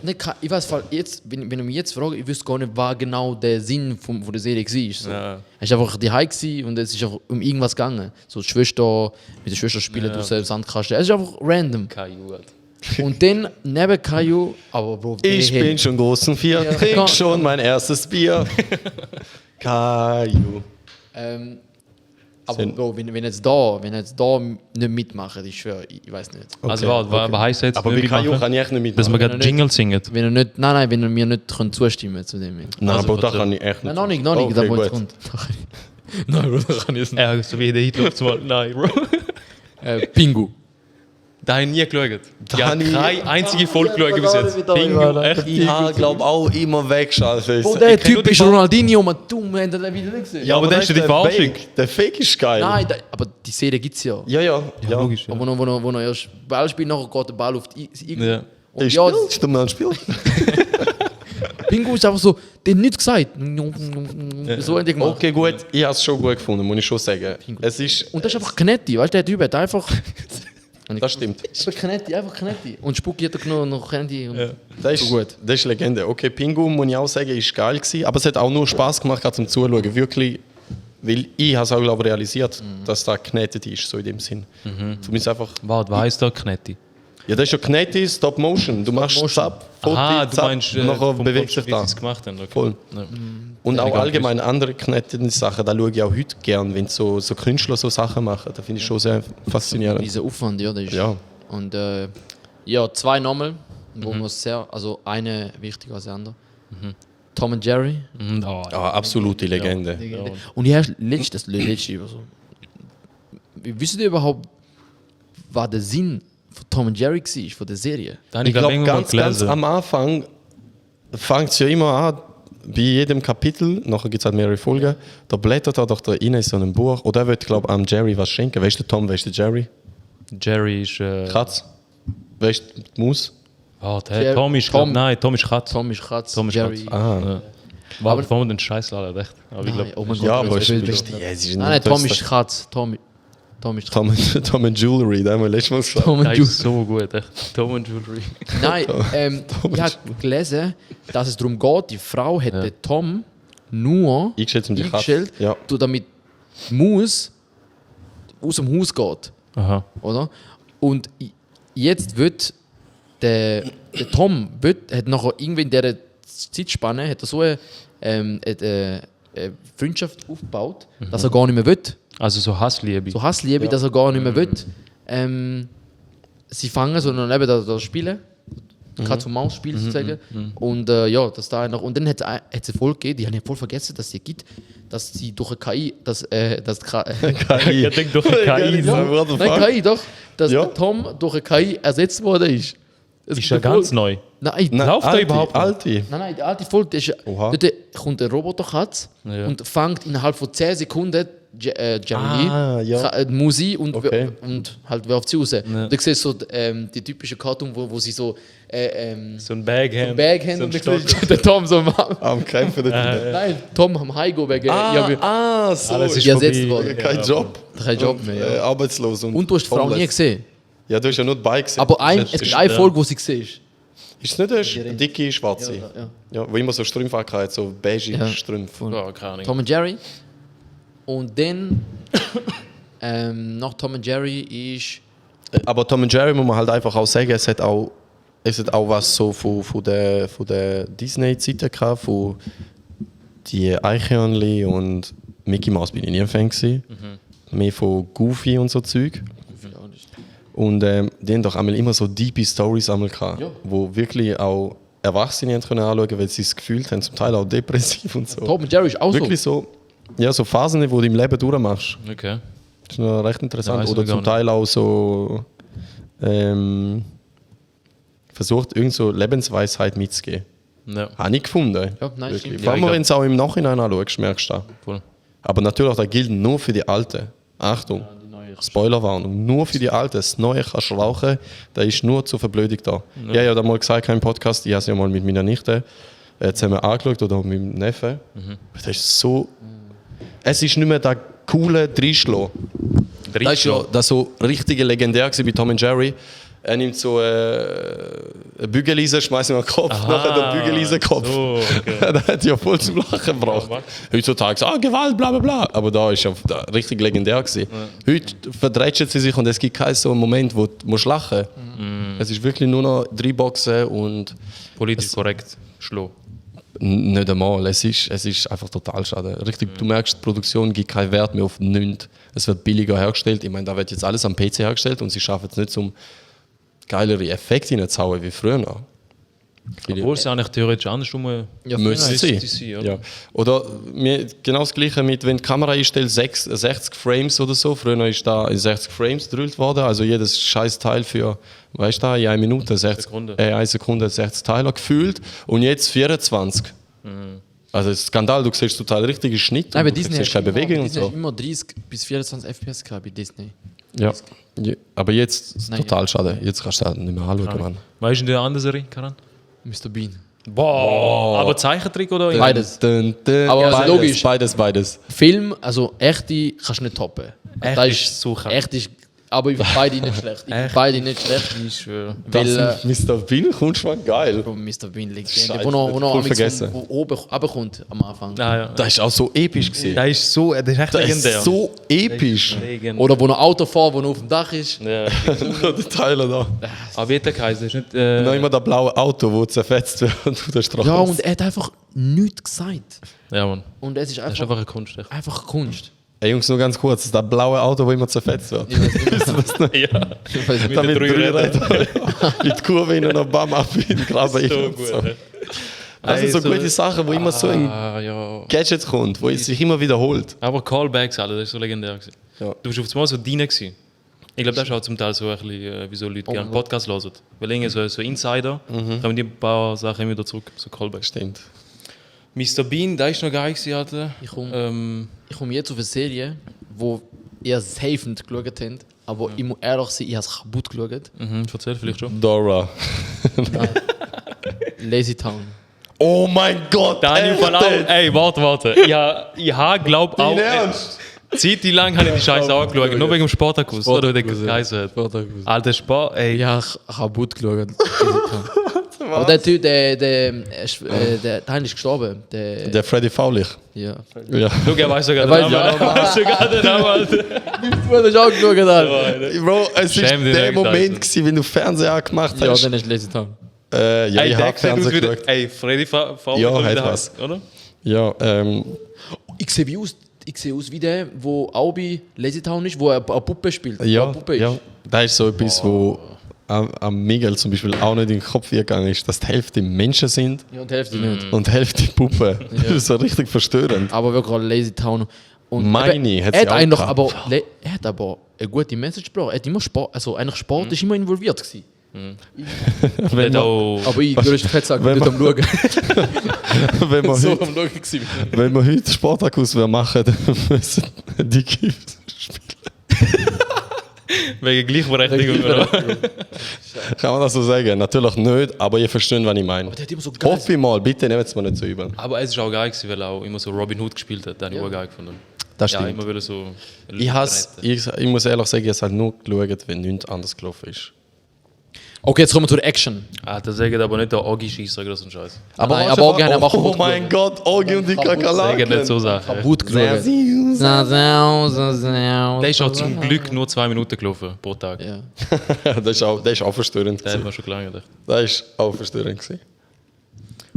Nicht, ich weiß, jetzt, wenn du mich jetzt fragst, ich wüsste gar nicht, was genau der Sinn von der Serie war. So. Ja. Es war einfach die und es ist einfach um irgendwas gegangen. So die Schwester, mit der Schwester spielen Ja. draussen im Sandkasten. Es ist einfach random. Caillou, Alter. Und dann neben Caillou, aber Bro, Ich bin schon groß und vier, Ja. trink schon mein erstes Bier. Caillou. Aber Sind- Bro, wenn jetzt da nicht mitmachen, ich schwöre, ich weiß nicht. Also was heisst jetzt? Aber bei nicht Caillou mitmachen? kann ich echt nicht Dass mitmachen. wir gerade Jingle singen. Wenn er nicht, nein, wenn er mir nicht zustimmen kann zu dem. Nein, Also, aber da bitte. kann ich echt nicht. Nein, noch nicht, da Okay, wo jetzt gut. kommt. Nein, Bro, da kann ich es nicht. Ja, so wie der Hitler mal. Nein, Bro. Pingu. Da habe ich nie geschaut. Ich habe habe ich- keine einzige Folge geschaut bis jetzt. wieder Bingo, mal, echt. Ich habe, glaube auch immer weggeschaltet. Bro, der Ich kenn nur Typ die ist Ball- Ronaldinho, man dumm, wir haben den wieder nicht gesehen. Ja, aber der ist ja die Verarschung. Der Fake ist geil. Nein, aber die Serie gibt es ja. Ja. Logisch, ja. Aber wo er erst Ball spielt, nachher geht der Ball auf die Igel. Ja. Und Ich ja, spiele, stimmt mal ein Spiel. Pingu ist einfach so, der hat nichts gesagt. So hat er gemacht. Okay, gut, ich habe es schon gut gefunden, muss ich schon sagen. Es ist, Und das ist einfach Knetti, weißt du, der Typ hat einfach. das stimmt. Knetti, einfach Knetti. Und Spucki hat er genommen noch Knetti. Das ist, gut. das ist Legende. Okay, Pingu, muss ich auch sagen, ist geil gewesen, aber es hat auch nur Spaß gemacht, gerade zum Zuschauen. Wirklich, weil ich habe es auch glaube ich, realisiert, dass da geknetet ist, so in dem Sinn. Für mich ist einfach... Warte, was heisst da Knetti? Ja, das ist ja Knete Stop Motion. Du machst Zap, Foto, Ah, du Zap, meinst, nachher vom bewegt sich Podcast, wie da. sie es gemacht haben. Okay. Voll. Ja. Und Ja, auch egal, allgemein andere knetete Sachen, da schaue ich auch heute gern, wenn so Künstler so Sachen machen. Da finde ich schon sehr faszinierend. Dieser Aufwand, ja, das ist. Ja. Und ja, zwei Namen, wo man sehr, also eine wichtiger als die andere. Tom und Jerry. Oh, Ja, absolute Legende. Und ich habe letztes so. Wisst ihr überhaupt, was der Sinn von Tom und Jerry war, von der Serie? da habe Ich ich glaube glaube, irgendwo ganz gelesen. am Anfang fängt es ja immer an, bei jedem Kapitel, nachher gibt es halt mehrere Folgen, da blättert er doch da rein in so einem Buch oder er wird, glaube ich, am Jerry was schenken. Weißt du, Tom, weißt du, Jerry? Jerry ist... Katz? Weißt du, die Maus? Warte, Jerry- Tom ist... Tom- Nein, Tom ist Katz. Tom ist Katz, Tom ist Jerry. Katz. Ah. Ja. Warte, bevor wir den Scheiß laden, echt. Aber ich Nein, glaube... oh mein Ja, Gott, aber das ist ist ja, es ist Nein, Tom ist Katz. Tom ist Katz. Tom and Jewelry, da haben wir letztes Mal gesagt. Tom und Der Jerry. ist so gut, echt. Tom und Jewelry. Nein, ich habe gelesen, dass es darum geht, die Frau hat den Tom nur Eingestellt, um die Katze. eingestellt, Ja. damit die Maus aus dem Haus geht. Aha. Oder? Und jetzt wird der Tom hat nachher irgendwie in dieser Zeitspanne hat er so eine Freundschaft aufgebaut, dass er gar nicht mehr will. Also so Hassliebe. So Hassliebe, dass er gar nicht mehr will. Sie fangen so dann eben das Spielen. Katz und Maus Spiel sozusagen. Und ja, das da noch. Und dann hat es eine Folge gegeben, die habe ich voll vergessen, dass sie gibt, dass sie durch eine KI, KI. Ich denke doch eine KI. Ja. What the nein, fuck? KI doch, dass Ja. der Tom durch eine KI ersetzt worden ist. Es Ist gibt ja eine ganz Folge- neu. Nein, Läuft der überhaupt noch? Alte. nein, die alte Folge, das ist, Oha. dort kommt ein Roboterkatz Ja. und fängt innerhalb von 10 Sekunden Jeremy Ah, ja. die Musik und, Okay. und halt wirft sie raus. Und dann siehst du so die typische Cartoon, wo sie so So ein Bag ein haben. Bag haben so und ein dann siehst du den Tom so am Am Kämpfen dort. Nein, Tom am Heimgehen wegen So. Alles ist die ersetzt vorbei. worden. Kein Job. kein Job mehr. Ja. Arbeitslos. Und du hast die Frau nie homeless. gesehen. Ja, du hast ja nur dabei gesehen. Aber es ist, gibt eine Folge, wo sie siehst. ist es nicht eine dicke Schwarze? Ja, ja. Ja, wo immer so Strümpfe hat, so beige Ja. Strümpfe. Ja, keine Ahnung. Tom und Jerry. Und dann nach Tom und Jerry ist Aber Tom und Jerry muss man halt einfach auch sagen, es hat auch was so von der Disney-Zeit gehabt, von die Eichhörnli und Mickey Mouse bin ich nie ein Fan gewesen. Mehr von Goofy und so Zeug. Und die haben doch einmal immer so deep Stories einmal gehabt, Ja. wo wirklich auch Erwachsene haben können anschauen, weil sie es gefühlt haben, zum Teil auch depressiv und so. Tom und Jerry ist auch Wirklich so, ja, so Phasen, die du im Leben durchmachst. Okay. Das ist noch recht interessant. Ja, weiss Oder ich gar zum Teil auch so versucht, irgend so Lebensweisheit mitzugeben. Ja, Habe ich gefunden. Ja, nein, Wirklich. stimmt. Vor allem, Ja, ich wenn du es auch im Nachhinein anschaust, merkst du das. voll. Aber natürlich, das gilt nur für die Alten. Achtung, Spoilerwarnung. Nur für die Alten. Das Neue kannst du rauchen, da ist nur zur Verblödung da. Ja, ich habe da mal gesagt, kein Podcast, ich habe es ja mal mit meiner Nichte zusammen angeschaut oder mit meinem Neffen. Das ist so... Es ist nicht mehr der coole Dreischlo. Das ist ja das so richtig legendär gewesen bei Tom und Jerry. Er nimmt so eine Bügeleisen, schmeißt ihm an den Kopf, nachher den Bügeleisenkopf. So, okay. Das hat ja voll zum Lachen gebracht. Ja, Heutzutage so, Gewalt, bla bla bla. Aber da ist ja richtig legendär gewesen. Heute verdreschen sie sich und es gibt keinen so einen Moment, wo du musst lachen musst. Es ist wirklich nur noch 3 Boxen und Politisch korrekt. Schlo. nicht einmal. Es ist einfach total schade. Richtig, du merkst, die Produktion gibt keinen Wert mehr auf nichts. Es wird billiger hergestellt. Ich meine, da wird jetzt alles am PC hergestellt und sie schaffen es nicht, um geilere Effekte hineinzuhauen wie früher noch. Obwohl es eigentlich theoretisch andersrum Ja, Müsste müsste sein. sein, oder? Ja. Oder genau das Gleiche mit, wenn die Kamera einstellt, 60 Frames oder so. Früher ist da in 60 Frames gedrillt worden. Also jedes scheiß Teil für, weißt du, in 1 Minute 60, Sekunde. 1 Sekunde 60 Teile gefühlt. Und jetzt 24. Also das ist ein Skandal, du siehst total richtige Schnitt Nein, bei und du Disney siehst keine Bewegung und Disney so. hat immer 30 bis 24 FPS gehabt bei Disney. Ja. Aber jetzt ist Nein, total schade. Jetzt kannst du das nicht mehr anschauen, Mann. Weißt du, der andere Serie, Karan? Mr. Bean. Boah, aber Zeichentrick oder? Beides. beides, Aber also logisch. Beides. Film, also echte, kannst du nicht toppen. Echt Das ist so krass. Echt ist, aber ich finde beide nicht schlecht. Ich finde beide nicht schlecht. Ich schwöre. Weil, Das Mr. Bean kommt schon geil. Mr. Bean liegt Scheiße, wo noch voll vergessen. wo oben runterkommt am Anfang. Ah, ja. Das ist auch so episch gewesen. Das ist echt Das legendär. ist so episch. Legendär. Oder wo noch Auto fährt, wo noch auf dem Dach ist. Ja. Der Tyler da. Aber wie hat der geheißen? Ist nicht, Noch immer das blaue Auto, das zerfetzt wird auf der Straße. Ja, und er hat einfach nichts gesagt. ja, Mann. Und es ist Das ist einfach, einfach eine Kunst. Echt. einfach Kunst. Ey Jungs, nur ganz kurz, das blaue Auto, das immer zerfetzt wird. Ja. Ich weiß nicht. Mit den drei Rädern. Mit Kurve innen noch Bam ab in den Graben. So und gut. so. Das sind so gute Sachen, wo immer so in Ja. Gadgets kommt, wo es sich immer wiederholt. Aber Callbacks, Alter, das ist so legendär. Gewesen. Ja. Du bist auf einmal so drin gewesen. Ich glaube, das ist auch zum Teil so ein bisschen, wieso Leute gerne Podcasts hören. Weil irgendwie so Insider, kommen die ein paar Sachen wieder zurück, so Callbacks. Stimmt. Mr. Bean, der ist noch geil gewesen, Alter. Ich komme jetzt auf eine Serie, wo ihr safe nicht geschaut habt, aber ich muss ehrlich sein, ich habe es kaputt geschaut. Erzähl vielleicht schon. Dora. Lazy Town. Oh mein Gott! Daniel von auch. Ey, warte. Ich habe, glaube auch. Ernst? Zeit lang habe ich die Scheiße auch geschaut, nur wegen dem Sportakus. Oder wie der geheißen hat. Alter Sport, ey. Ich habe kaputt geschaut. Lazy Town. Aber der Typ, der Teil ist gestorben. Der Freddy Faulich. Ja. Ja. Schau, er weiß sogar den weiß Namen. Er weiß sogar den Namen, Alter. Du hast auch geschaut, Alter. Bro, es ist Schäm dich der nicht, Moment, Alter. gewesen, wenn du Fernseher angemacht Ja, hast. dann ist Lazy Town. Ja, Ey, ich der habe sieht aus Fernseher wie der. geschaut. Ey, Freddy Faul. Ja, hat was. Oder? Ja, Ich sehe aus wie der, wo auch bei Lazy Town ist, wo er eine Puppe spielt. Wo ja, eine Puppe ist. ja. Das ist so etwas, wo am Miguel zum Beispiel auch nicht in den Kopf gegangen ist, dass die Hälfte Menschen sind Ja, und die Hälfte nicht. und die Hälfte Puppe. Das ist so richtig verstörend. Aber wirklich Lazy Town. Und Meine hat er sie hat auch eigentlich gehabt. aber, er hat aber eine gute Message gebracht. Er hat immer Sport, also eigentlich Sport ist immer involviert gewesen. Wenn Der man, auch. Aber ich würde fett sagen, Wenn nicht am Schauen. wenn wir so heute, am Schauen gewesen. wenn wir heute Sportakus machen, dann müssen die Gift spielen. Wegen Gleichberechtigung, oder? Kann man das so sagen? Natürlich nicht, aber ihr versteht, was ich meine. Der hat immer so geil. Hoffe ich mal, bitte nehmt es mir nicht so übel. Aber es ist auch geil gewesen, weil er auch immer so Robin Hood gespielt hat. Den habe ich auch geil gefunden. Das Ja, stimmt. immer wieder so. Ich muss ehrlich sagen, ich habe halt nur geschaut, wenn nichts anders gelaufen ist. Okay, jetzt kommen wir zur Action. Ah, das sagt aber nicht der Ogi-Schießer oder so ein Scheiß. Nein, weißt aber du, Ogi hat einfach oh kaputt mein Gott, Ogi und die Sagen nicht Kakerlaken. so Sachen. Kaputt geschaut. Der ist auch zum Glück nur 2 Minuten gelaufen pro Tag. Ja. Das ist auch verstörend. Der hat man schon lange gedacht. Das ist auch verstörend gewesen.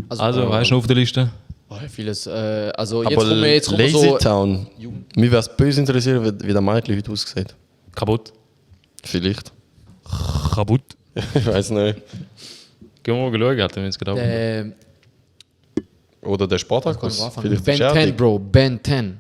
Also, weißt du noch auf der Liste? Oh, vieles. Also jetzt Aber kommen wir Lazy so. Town, mich wäre es böse interessieren, wie der Michael heute aussieht. Kaputt. Vielleicht. Kaputt. Ich weiß nicht. Gehen wir mal schauen, Alter, wenn es gedacht Kann Oder der ich Spartakus. anfangen? Vielleicht Ben ist er 10, dick. Bro. Ben 10.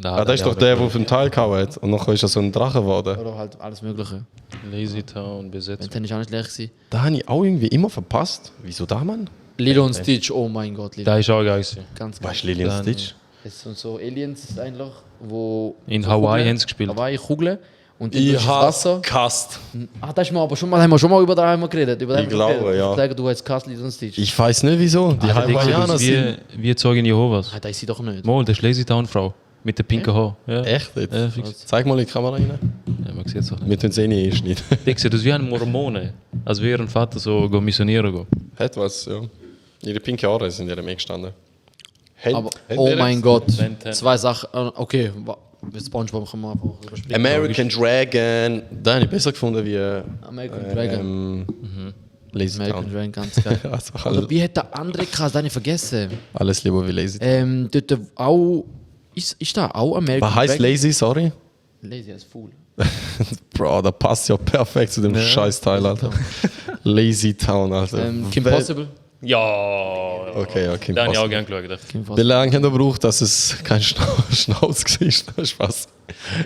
Ah, das ist doch der, der auf den Teil gehauen hat. Und nachher ist er so ein Drache geworden. Oder halt alles Mögliche. Lazy Town, Ben besetzt. 10 ist auch nicht schlecht gewesen. Da habe ich auch irgendwie immer verpasst. Wieso da, Mann? Lilo und Stitch, oh mein Gott, Lilo. Der ist auch geil gewesen. Ganz geil. Weißt du, Lilian Dann- Stitch? Es sind so Aliens eigentlich, wo. In so Hawaii Kugeln- haben sie gespielt. Hawaii Kugeln. Und die durch das Wasser. Cast. Ah, das ist mal, aber schon mal, haben wir schon mal über das einmal geredet. Über das Ich haben wir glaube, geredet. ja. Ich sage, du hast Cast Lilo und Stitch. Ich weiß nicht wieso. Die Der sieht Hawaiianer aus sind. wie Zeugen Jehovas. Ah, das ist sie doch nicht. Mal, das ist Lazy Town Frau. Mit der pinken Haar. Ja. Echt jetzt? Ja, fix. Zeig mal in die Kamera rein. Ja, man sieht es auch nicht. Wir tun es eh nicht einschneiden. Der sieht aus wie ein Mormone. Als wäre ein Vater so go missionieren. Go. Hat was, ja. Ihre pinke Haare sind ja dem gestanden. Aber, oh mein Gott. Ben 10. 2 Sachen. Okay, mit SpongeBob können wir einfach überspringen. American Dragon. Da habe ich besser gefunden wie American Dragon. Lazy American Town. Dragon, ganz geil. Also Oder alles, wie hat der andere krass, den ich vergessen? alles lieber wie Lazy Town. Dort auch. Ist da auch American Was heißt Dragon? Lazy, sorry? Lazy as Fool. Bro, das passt ja perfekt zu dem Scheißteil, Alter. Lazy Town, Alter. Kim Wel- Possible. Ja. Okay, ja, Kim Den habe ich auch Possible. gerne geschaut. Kim Wie Possible. lange haben wir gebraucht, dass es kein Schnauz war? Spaß.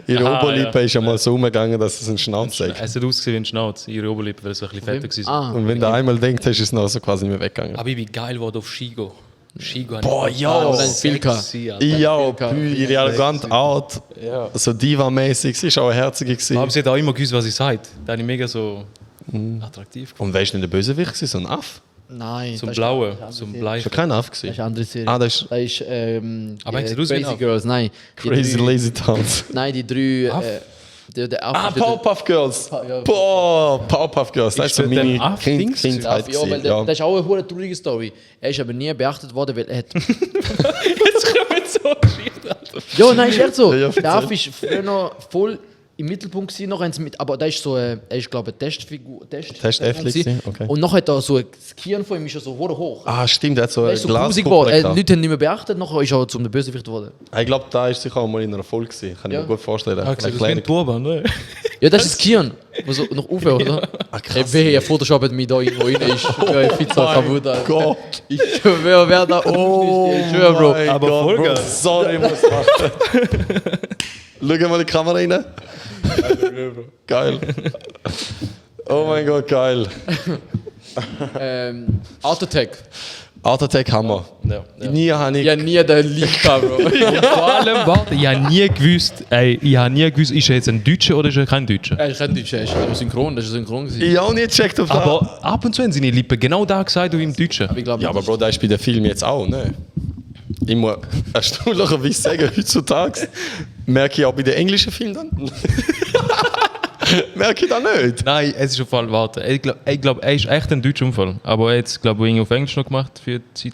Ihre Aha, Oberlippe ja. ist ja mal so umgegangen, dass es ein Schnauz ist. Es hat ausgesehen wie ein Schnauz, ihre Oberlippe, weil es so ein bisschen fetter war. Ah, Und wenn du einmal denkst, ist es noch so quasi nicht mehr weggegangen. Aber ich bin geil geworden auf Shigo. Shigo Boah, ja. das ist viel sexy, Alter. Ja, Viel ihre arrogante Art, so diva-mäßig, sie ist auch eine herzige gewesen. Aber sie hat auch immer gewusst, was sie sagt. Da habe ich mega so attraktiv gefunden. Und wer ist denn der Bösewicht gewesen? So ein Aff? Nein. Zum das ist- Blauen, das ist zum eine Bleichen. Ist ja kein Aff Das ist gewesen. eine andere Serie. Ah, das ist Das ist Aber hast du Crazy gesehen? Girls, nein. Die Crazy drei- Lazy Towns. Nein, die drei... Aff? Der Aff- Ah, der- Powerpuff Girls. Ja. Boah, Powerpuff Girls. Das ist so Ist der meine Aff-Dings? Kindheit. Ja, weil gewesen, der, ja. das ist auch eine hure traurige Story. Er ist aber nie beachtet worden, weil er hat... Jetzt kommen so Geschichten, Alter. Ja, nein, ist echt so. Ja, ja, Der Aff ist früher noch voll im Mittelpunkt gewesen, noch haben sie mit, aber da ist so, er ist glaube ich Testfigur, Test-Äffli gewesen, okay. Und nachher hat er so, das Kirn von ihm ist ja so hure hoch. Ah, stimmt, er hat so Er ein ist so Glas grusig geworden. gehabt. Leute haben ihn nicht mehr beachtet, nachher ist er zum Bösewicht geworden. Ich glaube, da ist sicher auch mal in einer Folge gewesen. Kann ich Ja. mir gut vorstellen. Ah, das ist Erklärung. ein Turban, ne? Ja, das ist das Kirn, was so noch auf, oder? krass. Hey, wer Photoshop hat mich da irgendwo rein ist. Ja, Pizza kaputt. Alter. Gott. Ich schwöre, wer da Oh, ich schwöre, Bro. mein Aber Gott, voll Bro. geil. Sorry, ich muss machen. Schau mal in die Kamera rein. Geil. Oh mein Gott, geil. Art Attack. Art Attack Hammer. Ja, Nie habe ich... Ja, nie den Link gehabt, Bro. Vor allem, warte, ich habe nie gewusst, ist er jetzt ein Deutscher oder ist er kein Deutscher? Er ist kein Deutscher, er ist synchron, das ist synchron gewesen. Ich auch nicht gecheckt auf das. Aber ab und zu haben seine Lippen genau da gesagt, wie im Deutschen. Ich glaube, Ja, aber Bro, da ist bei den Film jetzt auch, ne? Ich muss erstaunlicherweise sagen, heutzutage merke ich auch bei den englischen Filmen dann. Merke ich das nicht? Nein, es ist auf Fall, warte. Ich glaube, er ist echt ein deutscher Unfall. Aber er hat es, glaube ich, auf Englisch noch gemacht für eine Zeit.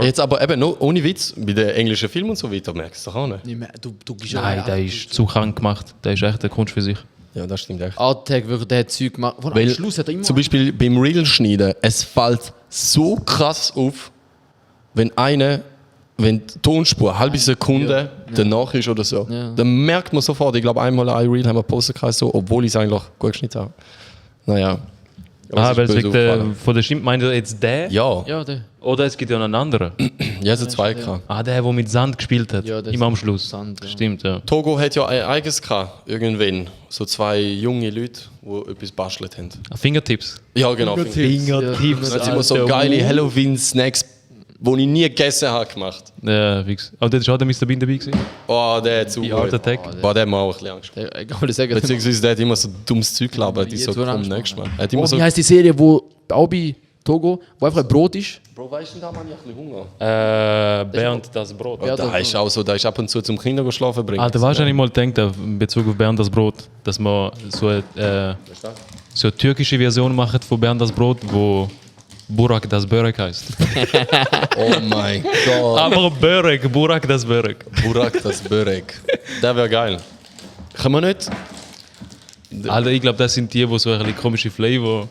Jetzt aber eben, no, ohne Witz, bei den englischen Filmen und so weiter merkst du doch auch nicht. nicht mehr. Du bist ja Nein, der ist zu krank gemacht. Der ist echt eine Kunst für sich. Ja, das stimmt echt. Art Attack wirklich der Zeug gemacht. Am Weil Schluss hat er immer. zum Beispiel beim Reel-Schneiden, es fällt so krass auf, wenn die Tonspur eine halbe Sekunde danach ist oder so, Ja. dann merkt man sofort, ich glaube einmal ein Reel haben wir gepostet, so, obwohl ich es eigentlich gut geschnitten habe. Naja. Aber es Weil ist es böse wegen aufgefallen. von der Stimme meint er jetzt der? Ja, Ja, der. Oder es gibt ja noch einen anderen? ja, es sind zwei gehabt. Ah, der mit Sand gespielt hat. Ja, der Immer am ist Schluss. Sand, ja. Stimmt, ja. Togo hat ja ein eigenes gehabt, irgendwann. So zwei junge Leute, die etwas bastelt haben. Ah, Fingertips. Ja, genau. Fingertips. Das hat immer so geile Halloween-Snacks, die ich nie gegessen habe, gemacht. Ja, fix. Aber das war auch der Mr. Bean dabei gewesen? Oh, der hat zu Die Art Attack. Boah, der hat mir auch ein bisschen Angst gemacht. Ich kann mal sagen. Beziehungsweise der hat immer so dummes Zeug gelabert, die so Jetzt, wo er komm, Angst nächstes Mal. macht. Er hat immer Oh, so... wie heißt die Serie, wo auch bei Togo, wo einfach ein Brot ist? Bro, weißt du, da habe ich ein bisschen Hunger. Bernd das Brot. Ja, Da ist auch so, da ist ab und zu zum Kinder schlafen bringen. Alter, weißt du, was ich mal gedacht in Bezug auf Bernd das Brot, dass man so eine türkische Version macht von Bernd das Brot, wo Burak das Börek heißt. Oh mein Gott. Aber Börek, Burak das Börek. Burak, das Börek. Der wäre geil. Kann man nicht... Alter, ich glaube, das sind die, die so ein bisschen komische Flavor.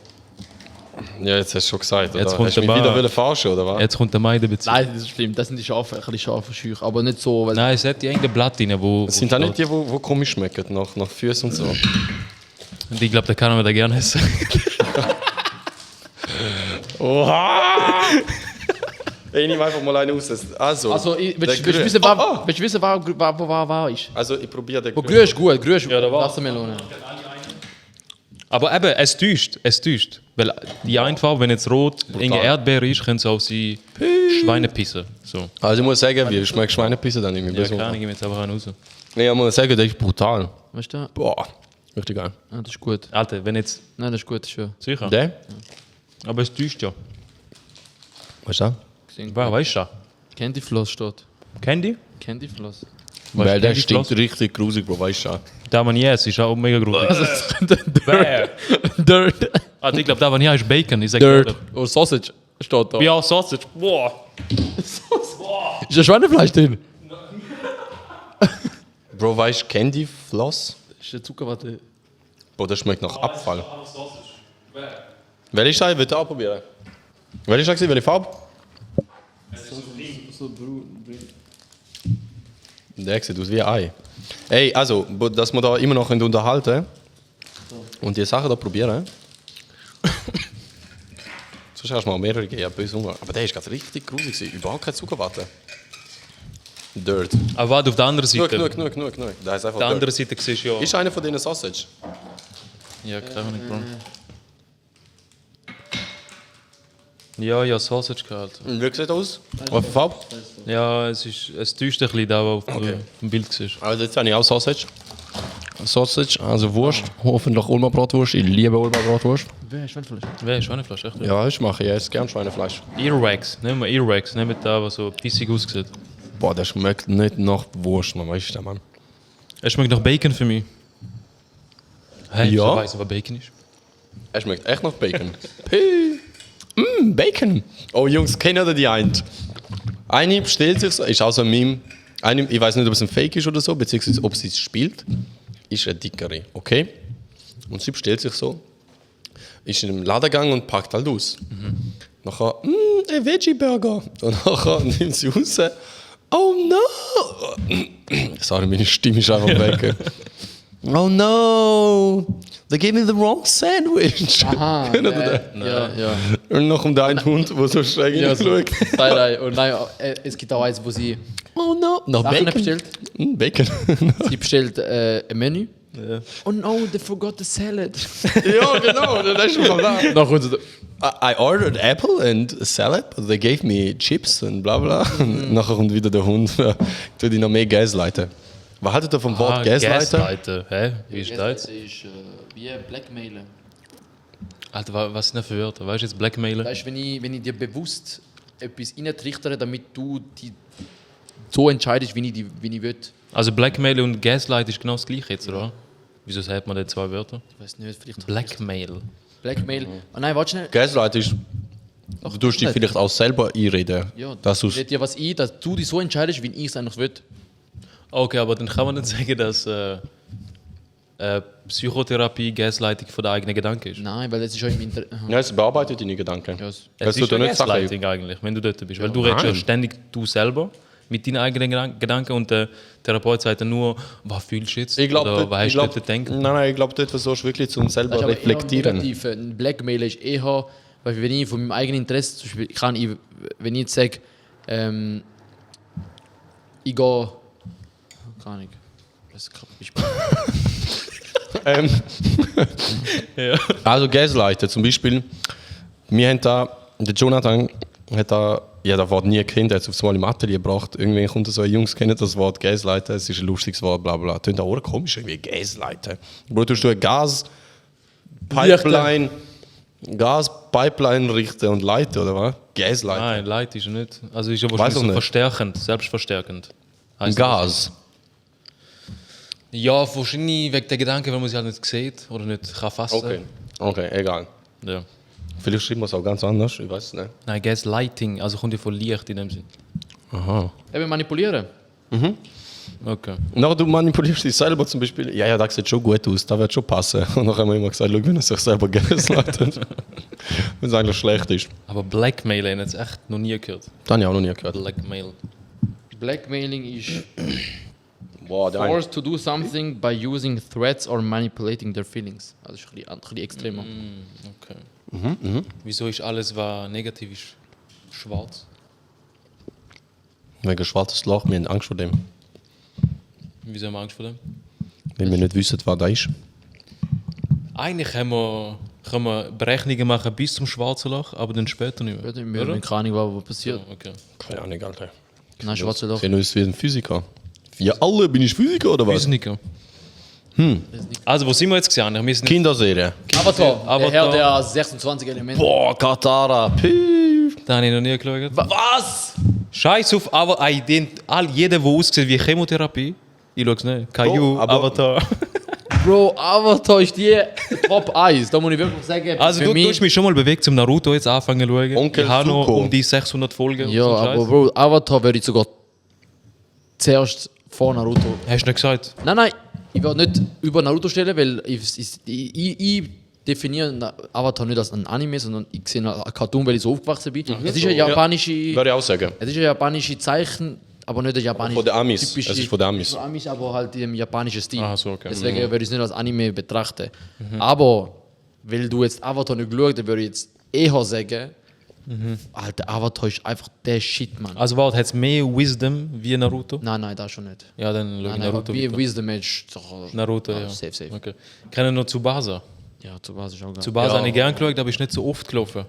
Ja, jetzt hast du schon gesagt, oder? Jetzt kommt Hast du mich der wieder Bar. wollen verarschen, oder was? Jetzt kommt der Mai dazu. Nein, das ist schlimm. Das sind die Schafe, ein bisschen Schafe schüch, aber nicht so. Weil Nein, es hat irgendein Blatt rein, wo... Das sind auch nicht die, die komisch schmecken, nach Füßen und so. Und ich glaube, da kann man da gerne essen. Oha! Ich nehme einfach mal einen raus. Also, willst der du wissen, Grün- willst du wissen, war ist? Also, ich probiere den Oh, Grün. Grün ist gut, Grün ist Ja, da war- Wassermelone. Aber eben, es täuscht. Weil die eine Farbe, wenn jetzt rot irgendeine Erdbeere ist, können sie auch sie Schweinepisse. So. Also, ich muss sagen, wie schmeckt Schweinepisse dann irgendwie Ja, besser? keine Ahnung, ich nehme jetzt einfach einen raus. Nee, ich muss sagen, der ist brutal. Weißt du? Boah, richtig geil. Ah, das ist gut. Alter, wenn jetzt... Nein, das ist gut, schon. Sicher? Der? Aber es täuscht ja. Weißt du? Wer weiß schon? Candy Floss steht. Candy? Candy Floss. Weil der Candy stinkt Floss? richtig grusig, Bro, weißt du? Da man nie essen, ist auch mega gruselig. Bäh. Dirt. Also ich glaube, da man nie ist Bacon. Ich sag Dirt. dir. Oh, Sausage steht da. Ja, Sausage. Boah. Ist da Schweinefleisch drin? Bro, weißt du, Candy Floss? Ist der Zuckerwatte. Bro, das schmeckt nach Abfall. Welche Scheibe willst du auch probieren? Welche Scheibe? Welche Farbe? Der sieht aus wie ein Ei. Ey, also, dass wir da immer noch unterhalten und die Sachen da probieren. Sonst hast du mal mehrere gegeben, böse Hunger. Aber der ist gerade richtig gruselig gewesen. Überhaupt keine Zuckerwatte. Dirt. Aber warte, auf der anderen Seite. Genug. Der ist einfach Auf der anderen Dirt. Seite siehst du ja... Ist einer von denen Sausage? Ja, keine Ahnung, Bro. Ja, Sausage gehabt. Wie sieht das aus? Was für Farbe? Ja, es täuscht ein bisschen da, was auf dem Bild siehst. Also jetzt habe ich auch Sausage. Sausage, also Wurst, hoffentlich Ulmer Bratwurst. Ich liebe Ulmer Bratwurst. Wer ist Schweinefleisch? Wer ist Schweinefleisch? Echt? Ja, ich mache jetzt gern Schweinefleisch. Earwax. Nehmen wir Earwax. Nehmen wir da, was so pissig aussieht. Boah, der schmeckt nicht nach Wurst, man weiß das, Mann. Es schmeckt nach Bacon für mich. Hey, Ja. ich weiß, was Bacon ist. Er schmeckt echt nach Bacon. Bacon. Oh Jungs, kennt ihr die einen? Eine bestellt sich so, ist auch so ein Meme. Eine, ich weiß nicht, ob es ein Fake ist oder so, beziehungsweise ob sie es spielt. Ist eine dickere, okay? Und sie bestellt sich so, ist in den Laden gegangen und packt halt aus. Nachher, ein Veggie-Burger. Und nachher nimmt sie raus. Oh no! Sorry, meine Stimme ist einfach weg. Oh no! They gave me the wrong sandwich. Aha. Kennt ihr das? Ja. Und noch um den Hund, der so schräg Ja, so. schaut. Nein. Und nein, es gibt auch eins, wo sie Oh no! Noch Sachen Bacon. bestellt. Bacon. Sie bestellt ein Menü. Ja. Oh no, they forgot the salad. Ja, genau, das ist schon von da. Dann kommt sie so, I ordered apple and a salad, but they gave me chips and bla bla. Und nachher kommt wieder der Hund, tut ihn noch mehr Gaslighten. Was haltet ihr vom Wort Gaslighten? Gaslighten. Hä? Wie ist das? ist wie Blackmailen. Alter, was sind das für Wörter? Weißt du jetzt Blackmailen? Weißt du, wenn ich dir bewusst etwas reintrichtere, damit du die so entscheidest, wie ich will. Also Blackmail und Gaslight ist genau das gleiche jetzt, oder? Wieso sagt man da zwei Wörter? Ich weiß nicht, vielleicht. Blackmail. Blackmail. Oh nein, warte schnell. Gaslight ist, du tust dich nicht. vielleicht auch selber einreden. Ja, dass ich dir was ein, dass du dich so entscheidest, wie ich es eigentlich will. Okay, aber dann kann man nicht sagen, dass Psychotherapie Gaslighting von der eigenen Gedanken ist. Nein, weil das ist schon im Internet. Ja, es bearbeitet deine Gedanken. Ja, Es Es ist tut ja ja nicht Sachen. Gaslighting eigentlich, wenn du dort bist. Weil du redest ja Nein. ständig du selber mit deinen eigenen Gedanken und der Therapeut sagt dann nur, was fühlst du jetzt? Ich glaube, oder was hast du dort gedacht? nein, ich glaube, dort versuchst du wirklich zum selber Das ist aber reflektieren. eher negativ. Ein Blackmail ist eher, weil wenn ich von meinem eigenen Interesse, zum Beispiel, wenn ich jetzt sage, ich gehe, keine Ahnung, das ist gerade ein Beispiel. Also Gaslighten zum Beispiel. Wir haben da, der Jonathan hat da, ja, das Wort nie kennt, er hat es aufs Mal im Atelier gebracht. Irgendwie kommt so ein Jungs kennen das Wort Gaslighten, es ist ein lustiges Wort, bla bla. Tönt auch komisch, irgendwie Gaslighten. Bro, tust du eine Gaspipeline richten und leiten, oder was? Gaslighten. Nein, Leid ist er nicht. Also ist aber Weiß schon ich so nicht. verstärkend, selbstverstärkend. Ein Heisst Gas. Ja, wahrscheinlich wegen der Gedanken, weil man sie halt nicht sieht oder nicht kann fassen. Okay, egal. Ja. Vielleicht schreiben wir es auch ganz anders, ich weiß es nicht. Nein, Gaslighting, also kommt ja von Licht in dem Sinn. Aha. Eben manipulieren. Okay. Und nachher du manipulierst dich selber zum Beispiel, ja, das sieht schon gut aus, das wird schon passen. Und dann haben wir immer gesagt, schau, wenn er sich selber gaslightet, wenn es eigentlich schlecht ist. Aber Blackmail habe ich jetzt echt noch nie gehört. Das habe ich auch noch nie gehört. Blackmail. Blackmailing ist Boah, der forced to do something by using threats or manipulating their feelings. Also ist ein bisschen extremer. Okay. Wieso ist alles, was negativ ist, schwarz? Wegen schwarzes Loch, wir haben Angst vor dem. Wieso haben wir Angst vor dem? Wenn wir nicht wissen, was da ist. Eigentlich können wir Berechnungen machen bis zum schwarzen Loch, aber dann später nicht mehr. Wir haben keine Ahnung, was passiert. Okay. Keine Ahnung, Alter. Nein, schwarze Loch. Ich kenne uns wie ein Physiker. Ja, alle, bin ich Physiker oder was? Physiker. Also, wo sind wir jetzt gesehen? Wir sind Kinderserie. Avatar, der Avatar. Herr der 26 Elemente. Boah, Katara. Pief. da habe ich noch nie geschaut. Was? Scheiß auf, aber jeder, der aussieht wie Chemotherapie, ich schaue es nicht. Caillou, Oh, aber- Avatar. Bro, Avatar ist die Top 1. Da muss ich wirklich sagen, Also für du mich... hast mich schon mal bewegt, zum Naruto jetzt anfangen zu schauen. Onkel ich habe noch Zuko. um die 600 Folgen. Ja, und so aber Scheiß. Bro, Avatar würde ich sogar zuerst vor Naruto... Hast du nicht gesagt? Nein, ich will nicht über Naruto stellen, weil ich definiere Avatar nicht als ein Anime, sondern ich sehe einen Cartoon, weil ich so aufgewachsen bin. Es ist eine japanische... Würde ich auch sagen. Es ist ein japanische Zeichen, aber nicht ein japanisches... Von den Amis. typische- Es ist von den Amis. Von Amis, aber halt im japanischen Stil. Ah, so, okay. Deswegen würde ich es nicht als Anime betrachten. Aber, weil du jetzt Avatar nicht geschaut hast, würde ich jetzt eher sagen, Alter, Avatar ist einfach der Shit, Mann. Also warte, hat es mehr Wisdom wie Naruto? Nein, das schon nicht. Ja, dann schau ich Nein, Naruto. wie bitte. Wisdom Edge. Doch, Naruto, ja. Safe. Okay. Kennen noch Tsubasa. Ja, zu Basis ist auch geil. Tsubasa habe ich gerne geschaut, aber ist nicht so oft gelaufen.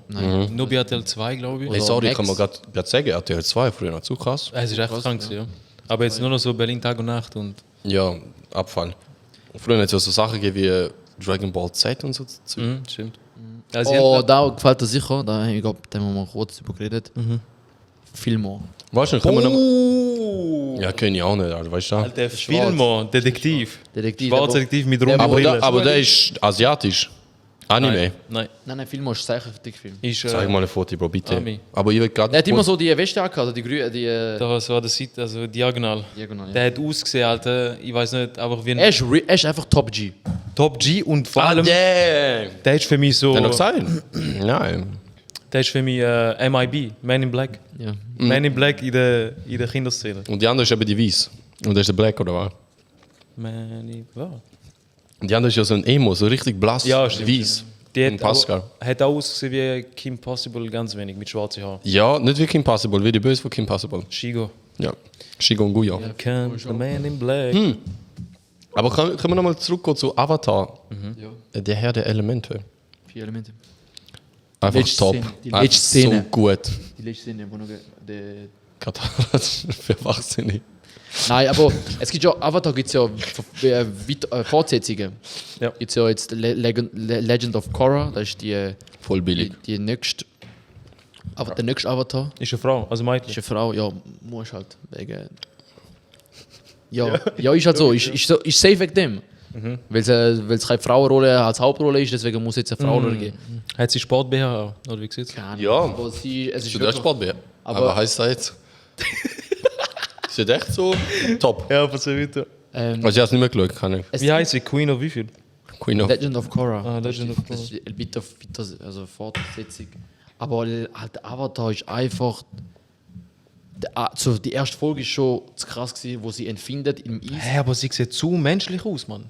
Nur bei RTL 2, glaube ich. Hey, sorry, ich Max. kann mir gerade sagen, RTL 2 früher noch zu krass. Es ist echt krank, ja. Aber jetzt nur noch so Berlin Tag und Nacht und Ja, Abfall. Früher hat es ja so Sachen gegeben wie Dragon Ball Z und so. Stimmt. Also Oh, da gefällt dir sicher. Ich glaube, da haben wir mal kurz drüber geredet. Fillmore. Weißt du, können wir noch... Ja, können ich auch nicht, Alter, weißt du? der Filmer, Detektiv. Detektiv. Schwarzdetektiv mit runden aber Brillen. Aber der ist asiatisch. Anime. Nein. Nein, Fillmore ist sicher ein Dickfilm. Ist, Zeig mal ein Foto, Bro, bitte. Ami. Aber ich will gerade... Er hat immer so die Weste angehabt, also die grüne, das war der Seite, also diagonal. diagonal. Ja. Der hat ausgesehen, Alter, ich weiß nicht, einfach wie ein Er ist einfach Top G. Top G und vor allem, yeah! der ist für mich so. Der noch gesagt? Nein. Der ist für mich MIB, Man in Black. Ja. Man in Black in der Kinderszene. Und die andere ist eben die Weiß. Und der ist der Black, oder was? Man in. Was? Und die andere ist ja so ein Emo, so richtig blass, Ja, stimmt. weiß. Die Und hat, Pascal. hat auch ausgesehen wie Kim Possible, ganz wenig, mit schwarzen Haaren. Ja, nicht wie Kim Possible, wie die Böse von Kim Possible. Shigo. Ja. Shigon Guya. Come, the Man in Black. Aber können wir nochmal zurückgehen zu Avatar? Ja. Der Herr der Elemente. 4 Elemente. Einfach letzte top. Szene, die Einfach letzte Szene. so gut. Die letzte Szene, wo noch der Katara für Wachsinnig. Nein, aber es gibt ja, Avatar gibt es ja Fortsetzungen. Ja. Gibt's ja jetzt Legend of Korra, das ist Voll billig. die nächste. Aber der nächste Avatar Ist eine Frau, also ist Mädchen. eine Frau, ja, muss halt wegen. Ja, ja, ist halt so, ist safe wegen dem. Weil es keine Frauenrolle als Hauptrolle ist, deswegen muss jetzt eine Frauenrolle geben. Hat sie Sport BH oder wie sieht's? Keine Ahnung. Ja. Aber sie, es ist Ist der wirklich, Sportbär? Aber- Aber heißt das jetzt? Ist das echt so top? Ja, aber so weiter. Also ich habe es nicht mehr geschaut, kann ich. es Wie heißt sie? Queen of wie viel? Queen of... Legend of Korra. Ah, Legend of Das ist weiter, also Fortsetzung. Aber halt Avatar ist einfach. So die erste Folge ist schon zu krass gewesen, wo sie entfindet im Eis. Hä, aber sie sieht zu menschlich aus, Mann.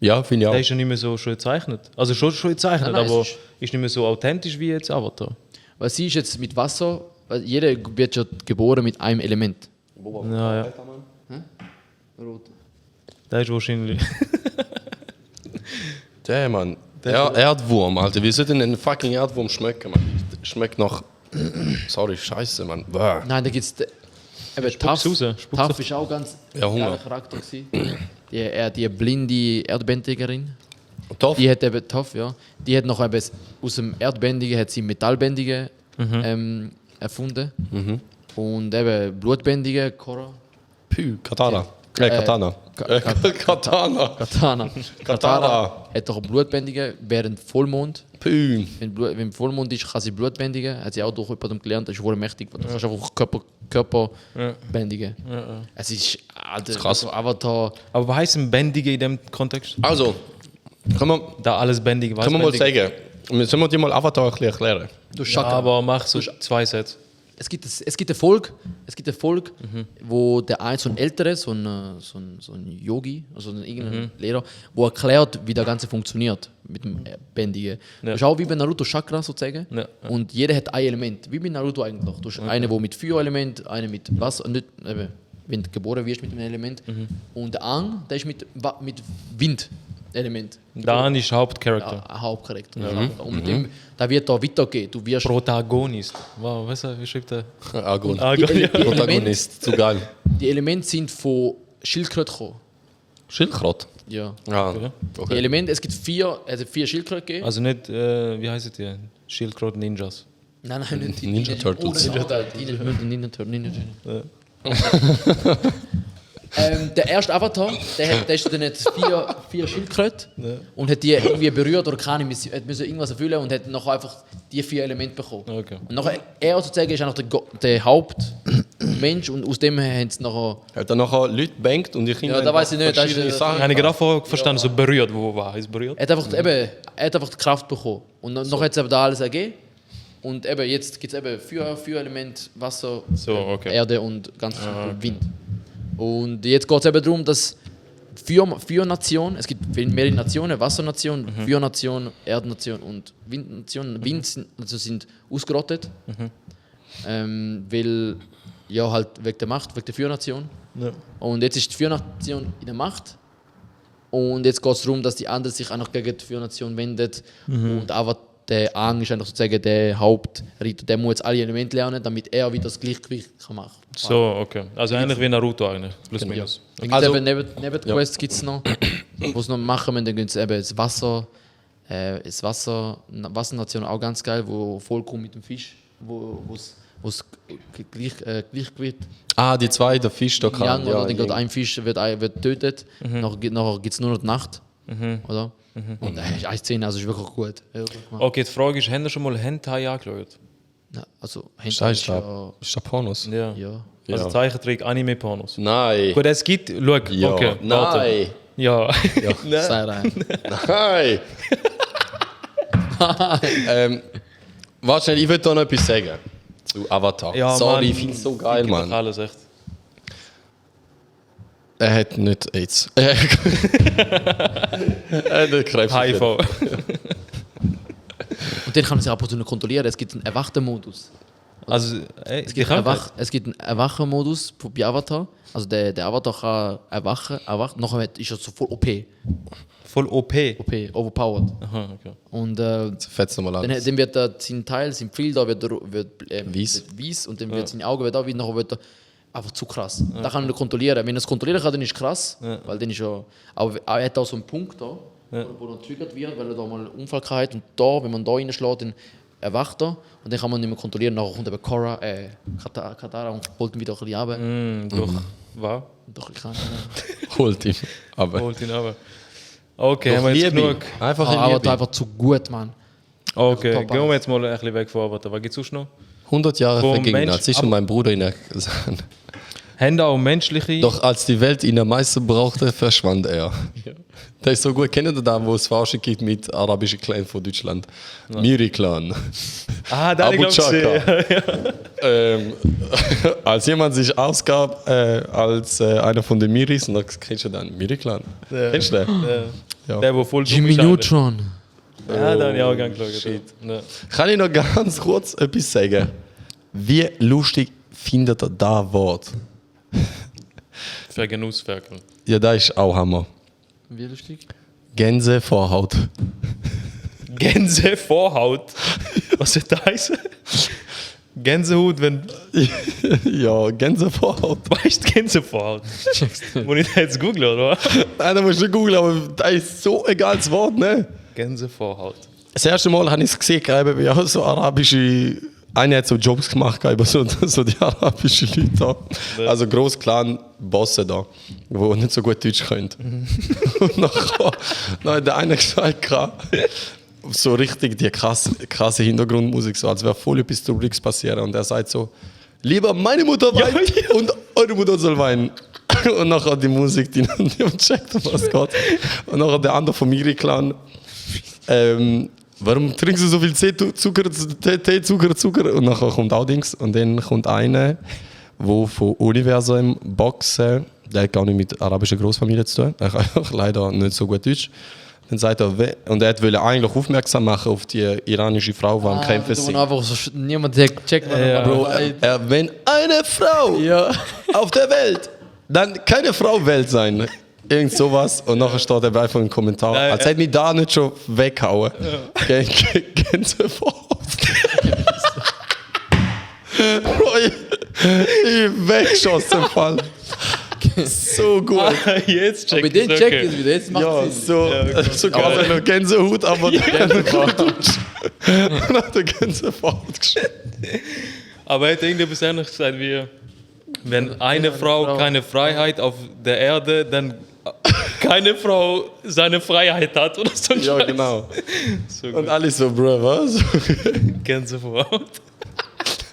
Ja, finde ich Der auch. ist ja nicht mehr so schön gezeichnet. Also schon gezeichnet, Nein, aber es ist ist- nicht mehr so authentisch wie jetzt Avatar. Weil sie ist jetzt mit Wasser, weil jeder wird schon geboren mit einem Element. Ja, ja. Rot. Der ist wahrscheinlich. Der Mann. Erdwurm, Alter. Wie soll denn ein fucking Erdwurm schmecken, Mann? Schmeckt nach... Sorry, scheiße, Mann. Bäh. Nein, da gibt es. Spuck's raus, spuck's Taff auf. ist auch ganz Ja, Hunger. geiler Charakter gewesen. Die blinde Erdbändigerin. Toff? Die hat eben Taff, ja. Die hat noch eben aus dem Erdbändigen hat sie Metallbändige erfunden. Und eben Blutbändige, Korra. Pü, Katana. Katana. Katana. Katana. Katara. Hat doch Blutbändige während Vollmond. Pü. Wenn Vollmond ist, kann sie Blut bändigen. Hat sie auch durch jemandem gelernt, das ist wohl mächtig. Du kannst einfach Körper bändigen. Es ist, Alter, krass. so Avatar. Aber was heißt ein Bändige in dem Kontext? Also, können wir Da alles Bändige, was mal bändig? sagen, sollen wir dir mal Avatar ein bisschen erklären? Du Ja, Chakra. aber mach so 2 Sätze. Es gibt eine Folge, wo der ein so ein älterer, so ein Yogi, also irgendein Lehrer, wo erklärt, wie das Ganze funktioniert mit dem Bändigen. Ja. Das ist auch wie bei Naruto Chakra sozusagen. Ja. Und jeder hat ein Element, wie bei Naruto eigentlich. Du hast einen, der mit Feuerelement, einen mit Wasser, nicht, eben, wenn du geboren wirst mit einem Element. Und der Ang, der ist mit Windelement. Dan ist Hauptcharakter. Ein Hauptcharakter. Und mit dem, da wird da weitergehen. Du wirst Protagonist. Wow, weißt du, wie schreibt der? Argon. die Protagonist, zu geil. Die Elemente sind von Schildkröten gekommen. Schildkröte. Ja. Ja, Die okay. Elemente, es gibt vier Schildkröten gegeben. Also nicht, wie heißt die? Schildkröten Ninjas. Nein, nicht die Ninja Turtles. Ninja Turtles. Der erste Avatar, der ist dann jetzt vier Schildkröten und hat die irgendwie berührt oder keine Ahnung, hat müssen irgendwas erfüllen und hat noch einfach die 4 Elemente bekommen. Okay. Und nachher, er sozusagen ist auch noch der Hauptmensch und aus dem haben sie nachher. Hat er nachher Leute bangt und die Kinder... Ja, da weiss ich nicht, das ist- verschiedene Sachen. Habe ich gerade vorher verstanden, so berührt. Wo war es berührt? Er hat einfach, er hat einfach die Kraft bekommen. Und noch hat es eben da alles ergeben. Und eben, jetzt gibt es eben vier Elemente, Wasser, So, okay. Erde und ganz simpel Wind. Und jetzt geht es eben darum, dass vier Nationen, es gibt mehrere Nationen, Wassernation, Feuernation, Erdnation und Windnation. Sind ausgerottet, weil, ja halt wegen der Macht, wegen der Feuernation. Ja. Und jetzt ist die Feuernation in der Macht. Und jetzt geht es darum, dass die anderen sich auch noch gegen die Feuernation wendet. Und aber der Aang ist einfach sozusagen der Hauptritter. Der muss jetzt alle Elemente lernen, damit er wieder das Gleichgewicht kann machen kann. So, okay. Also ähnlich wie Naruto eigentlich. Plus minus. Dann Also- gibt's eben neben Quests gibt es noch Was noch machen wir, dann gehen sie eben ins Wasser. Wassernation auch ganz geil, wo Vollkommen mit dem Fisch, wo es Gleichgewicht. Die zwei, der Fisch da kann. Ja, oder dann geht ein Fisch wird getötet, nachher gibt es nur noch die Nacht. Oder? Und eine Szene, also ist wirklich gut. Okay, die Frage ist, haben ihr schon mal Hentai angeschaut? Ja, also Ist das Pornos? Ja. ja. Also Zeichentrick, Anime-Pornos. Nein. Gut, es gibt, schau, Ja. okay, warte. Nein. Ja. Sei rein. Nein. Warte schnell, ich will da noch etwas sagen. Zu Avatar. Ja, Sorry, Mann. ich finde es so geil, Gibt doch Mann. alles, echt. Er hat nicht AIDS. Er hat nicht Krebs. HIV. Und den kann man sich ab und zu noch kontrollieren. Es gibt einen Erwachten-Modus. Also, Es gibt einen Erwachen-Modus bei Avatar. Also der Avatar kann erwachen, nachher ist er so voll OP. Voll OP. Overpowered. Aha, okay. Und Fetz nochmal an. dann wird sein Teil, sein Pfeil da wird Weiss. weiss und dann wird seine Augen wird auch wieder, nachher wird er einfach zu krass. Da kann er nicht kontrollieren. Wenn er es kontrollieren kann, dann ist es krass. Weil dann ist aber er hat auch so einen Punkt da, wo er getriggert wird, weil er da mal einen Unfall hat. Und da, wenn man da reinschlägt, dann erwacht er und dann kann man nicht mehr kontrollieren. Nachher kommt eben Katara und holt ihn wieder ein bisschen runter. Doch, was? Doch, ich kann Holt ihn. Aber. Holt ihn aber. Okay, Doch haben wir jetzt Liebe. genug. Einfach in Avatar Liebe. einfach zu gut, Mann. Okay, Top gehen wir aus. jetzt mal ein bisschen weg von Avatar. Was gibt es sonst noch? 100 Jahre Vom vergingen, Mensch- als ich und mein Bruder ihn gesagt. Haben auch menschliche... Doch als die Welt ihn am meisten brauchte, verschwand er. Der ist so gut. Kennt ihr da, wo es Forschung gibt mit arabischen Clans von Deutschland? Miri-Clan. Ah, da habe Abu ich glaube Chaka. Als jemand sich ausgab als einer von den Miris, und dann kennst du dann Miri-Clan. Kennst du den? Ja. Der, der voll Jimmy dumm ist, Neutron. Alter. Ja, da habe ich auch gerne geschaut. shit. Ja. Kann ich noch ganz kurz etwas sagen? Wie lustig findet ihr das Wort? Für Genussferkel. Ja, da ist auch Hammer. Wie lustig? Gänsevorhaut. Gänsevorhaut. Was wird das heißen? Gänsehaut, wenn... Ja, Gänsevorhaut. Weißt du Gänsevorhaut? Muss ich das jetzt googeln, oder? Nein, da musst du googeln, aber das ist so ein geiles Wort, ne? Gänsevorhaut. Das erste Mal habe ich es gesehen, eben, wie auch so arabische. Einer hat so Jobs gemacht, über so die arabischen Leute da. Also gross Clan Bosse da, die nicht so gut Deutsch können. Und nachher hat der eine gesagt, so richtig die krasse Hintergrundmusik, so als wäre voll etwas Trauriges passieren. Und er sagt so: Lieber meine Mutter weint und eure Mutter soll weinen. Und nachher die Musik, die niemand checkt, um was es geht. Und nachher der andere vom Miri-Clan. Warum trinkst du so viel Tee, Zucker? Und nachher kommt auch Dings. Und dann kommt einer, der von Universum Boxen, der hat gar nicht mit arabischer Großfamilie zu tun. Er kann einfach leider nicht so gut Deutsch. Dann sagt er, und er wollte eigentlich aufmerksam machen auf die iranische Frau, die am Kämpfen ist. Einfach so, niemand checkt, Bro, wenn eine Frau auf der Welt, dann keine Frau Welt sein. Irgend sowas. Und nachher steht er einfach im Kommentar, als hätte mich da nicht schon weggehauen. Gänsevorhaut. Bro, ich weggeschossen im Fall. So gut. Jetzt check Aber den ich's, checkt es wieder, jetzt macht Ja, es so quasi noch Gänsehut, aber Gänsevorhaut. Und hat der Gänsevorhaut geschrieben. Aber er hat irgendetwas Ähnliches gesagt wie: Wenn eine Frau keine Freiheit auf der Erde, dann keine Frau seine Freiheit hat oder so. Ja, genau. So Und gut. alle so, Bro, was? Gänsevorhaut.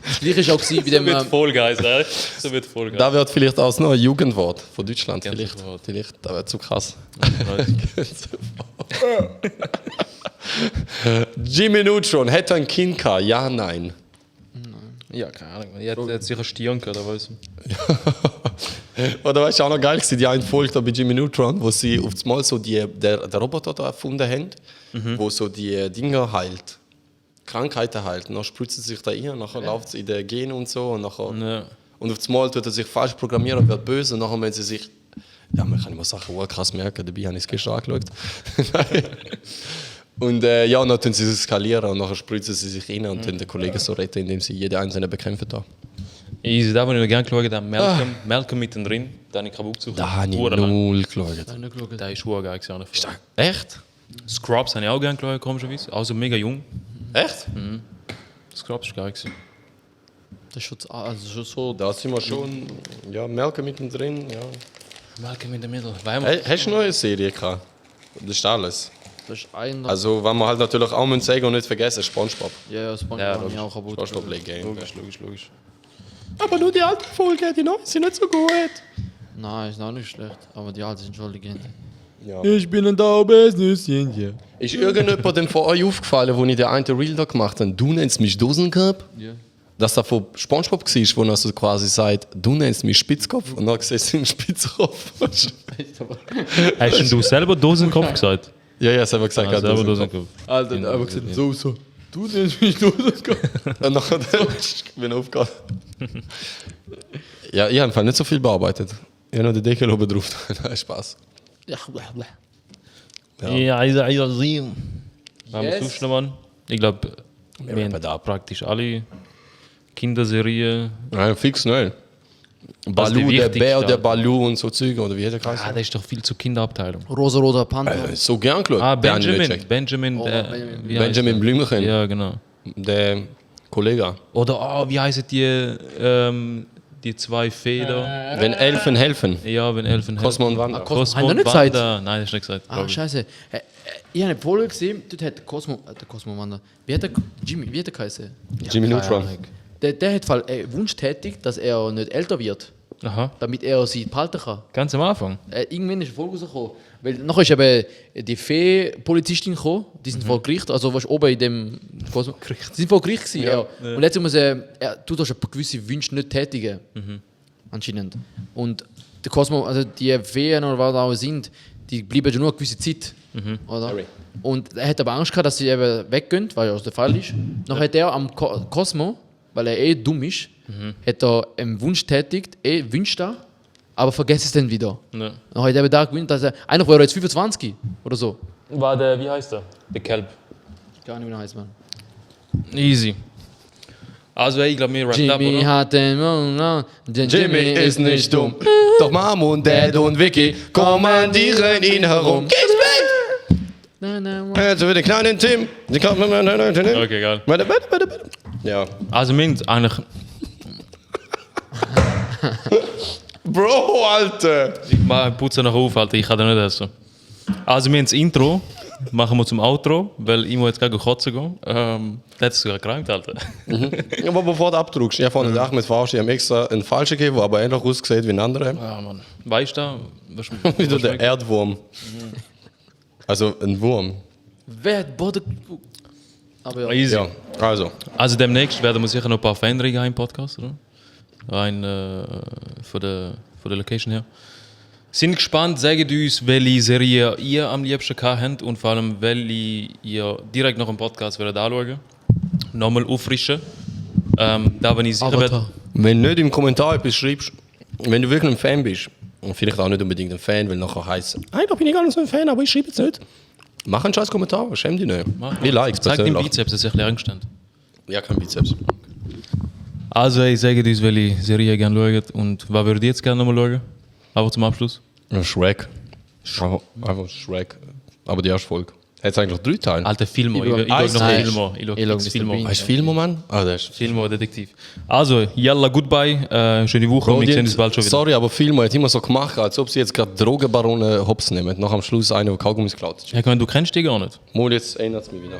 Das gleiche ist auch gewesen, wie So dem... wird Fall Guys, ne? So wird Fall Guys. Da wird vielleicht auch noch ein Jugendwort von Deutschland. Vielleicht, Gänsevorhaut. da wird zu krass. Jimmy Neutron, hätte ein Kind gehabt? Ja, nein. Ja, keine Ahnung. Er hat sicher Stirn gehabt, oder weißt du? Oder weißt du, auch noch geil gewesen, die eine Folge da bei Jimmy Neutron, wo sie auf das Mal so der Roboter da erfunden haben, wo so die Dinger heilt. Krankheiten heilt. Und dann spritzt sie sich da rein, und nachher läuft es in den Genen und so. Und, nachher, Ja. und auf das Mal tut er sich falsch programmieren und wird böse. Und nachher wenn sie sich... Ja, man kann immer Sachen krass merken, dabei habe ich es gestern angeschaut. Und ja, und dann tun sie sich skalieren und nachher spritzen sie sich rein und tun den Kollegen so retten, indem sie jede einzelne bekämpfen da. Easy, da, wo ich noch gerne geschaut habe, Malcolm mittendrin, da habe ich keinen Bock zu. Da habe ich null geschaut. Da ist schon geil gewesen. Echt? Scrubs habe ich auch gerne geschaut, komischerweise. Also mega jung. Echt? Scrubs ist geil gewesen. Das ist schon so. Da sind wir schon. Ja, Melke mittendrin. Ja. Malcolm in der Mitte. Hast du noch eine Serie gehabt? Das ist alles. Das ist ein. Also, wenn wir halt natürlich auch müssen sagen und nicht vergessen, SpongeBob. Ja, SpongeBob Ja, habe ich auch kaputt. SpongeBob Play Game. Logisch. Aber nur die alten Folgen, die neuen sind nicht so gut. Nein, ist auch nicht schlecht. Aber die alten sind schon Legende. Ja. Ich bin ein taubes Nüsschen, ja. Ist irgendjemandem von euch aufgefallen, wo ich den einen Reel da gemacht habe? Du nennst mich Dosenköpf? Ja. Dass da von SpongeBob war, wo er so quasi sagt, du nennst mich Spitzkopf und dann siehst du ihn Spitzkopf. Hast denn du selber Dosenkopf gesagt? Ja, selber gesagt. Ah, ja, selber Dosenkopf. Dosenkopf. Alter, der hat einfach gesagt, so. Du nennst mich Dosenköpf. Und nachher bin ich aufgehört. Ja, ich habe einfach nicht so viel bearbeitet. Ich habe noch den Deckel oben drauf. Nein, Spaß. Ja, blablabla. Ja, also. Was Yes. musst du noch, Mann? Ich glaube, wir haben praktisch alle Kinderserien. Nein, fix schnell. die Balu, der wichtigste. Bär, der Balu und so Züge, oder wie hat der geheißen? Ah, das ist doch viel zur Kinderabteilung. Rosa-roter Panther. So gern geschaut. Ah, Den habe ich nicht Benjamin. gecheckt. Benjamin, Oh, Benjamin. wie heißt Benjamin Blümchen, der? Ja, genau. der Kollege. Oder, wie heißen die zwei Feder? Wenn Elfen helfen. Ja, wenn Elfen helfen. Cosmo und Wanda. Cosmo. Haben und wir nicht Wanda. gesagt? Nein, das ist nicht gesagt. Ah, glaub ich. scheiße. Ich habe eine Folge gesehen, dort hat der Cosmo Wanda. Wie hat der geheißen? Jimmy Neutron. Der hat Wunsch tätig, dass er nicht älter wird, Aha, damit er sie behalten kann. ganz am Anfang. Irgendwann ist eine Folge rausgekommen. Weil nachher ist eben die Fee-Polizistin gekommen, die sind vor Gericht, also was oben in dem Cosmo. Die sind vor Gericht gewesen, ja. Und jetzt muss du darfst gewisse Wünsche nicht tätigen. Anscheinend. Und der Cosmo, also die Feen oder was da auch sind, die bleiben ja nur eine gewisse Zeit. Oder? Harry. Und er hat aber Angst gehabt, dass sie eben weggehen, weil ja der Fall ist. Dann hat er am Cosmo, weil er dumm ist, hat er einen Wunsch tätigt, wünscht er, aber vergesst es dann wieder. Ja. Dann hat er eben da gewünscht, dass er, einer war jetzt 25 oder so. War der, wie heißt der? Der Kelb. Gar nicht, wie er heißt, man. Easy. Also, ich glaube, wir rappen ab, Jimmy oder? hat den Jimmy ist nicht dumm. Doch Mom und Dad und Vicky kommandieren ihn herum. Geht's weg! Also für den kleinen Tim. Okay, geil. Ja. Also, wir haben eigentlich... Bro, Alter! Ich putze noch auf, Alter, ich kann da nicht essen. Also, wir haben das Intro. Machen wir zum Outro, weil ich muss jetzt gleich kotzen gehen. Das hat es sogar gereimt, Alter. Ja, aber bevor du abdruckst, ich habe vorhin gedacht, mit Farsch, ich habe extra einen falschen gegeben, der aber ähnlich aussieht wie ein anderer. Ja, Mann. Weißt du, Wieder der Erdwurm. Also ein Wurm. Wer hat Boden... Aber ja. Easy. Ja, also. Also demnächst werden wir sicher noch ein paar Veränderungen haben im Podcast, oder? Rein von der Location her. Sind gespannt, sagt uns, welche Serie ihr am liebsten gehabt habt und vor allem, welche ihr direkt nach dem Podcast werdet anschauen. Nochmal auffrischen. Da bin ich sicher Avatar. Wenn du nicht im Kommentar etwas schreibst, wenn du wirklich ein Fan bist, und vielleicht auch nicht unbedingt ein Fan, weil nachher heisst eigentlich bin ich gar nicht so ein Fan, aber ich schreibe es nicht. Mach einen scheiß Kommentar, schäm dich nicht. Ich like es Zeig deinen persönlich. Bizeps, das ist ein bisschen angestanden. Ja, kein Bizeps. Also, ich sage uns, welche Serie ihr gerne schaut und was würdet ihr jetzt gerne nochmal schauen? Aber zum Abschluss. Shrek. Einfach Shrek. Aber die erste Folge. Hat es eigentlich 3 Teile? Alter, Filmo. Ich Nein. schaue noch Filmo. Ich Ich schaue schau jetzt Mr. Filmo. Bean. Hast du Filme, Mann? Ah, das ist... Filmo, Detektiv. Also, yalla, goodbye. Schöne Woche und wir sehen uns bald schon wieder. Sorry, aber Filme hat immer so gemacht, als ob sie jetzt gerade Drogenbarone hops nehmen. Nach am Schluss einer, der Kaugummis klaut. Ja, ich meine, du kennst die gar nicht. Mal jetzt ändert es mich wieder.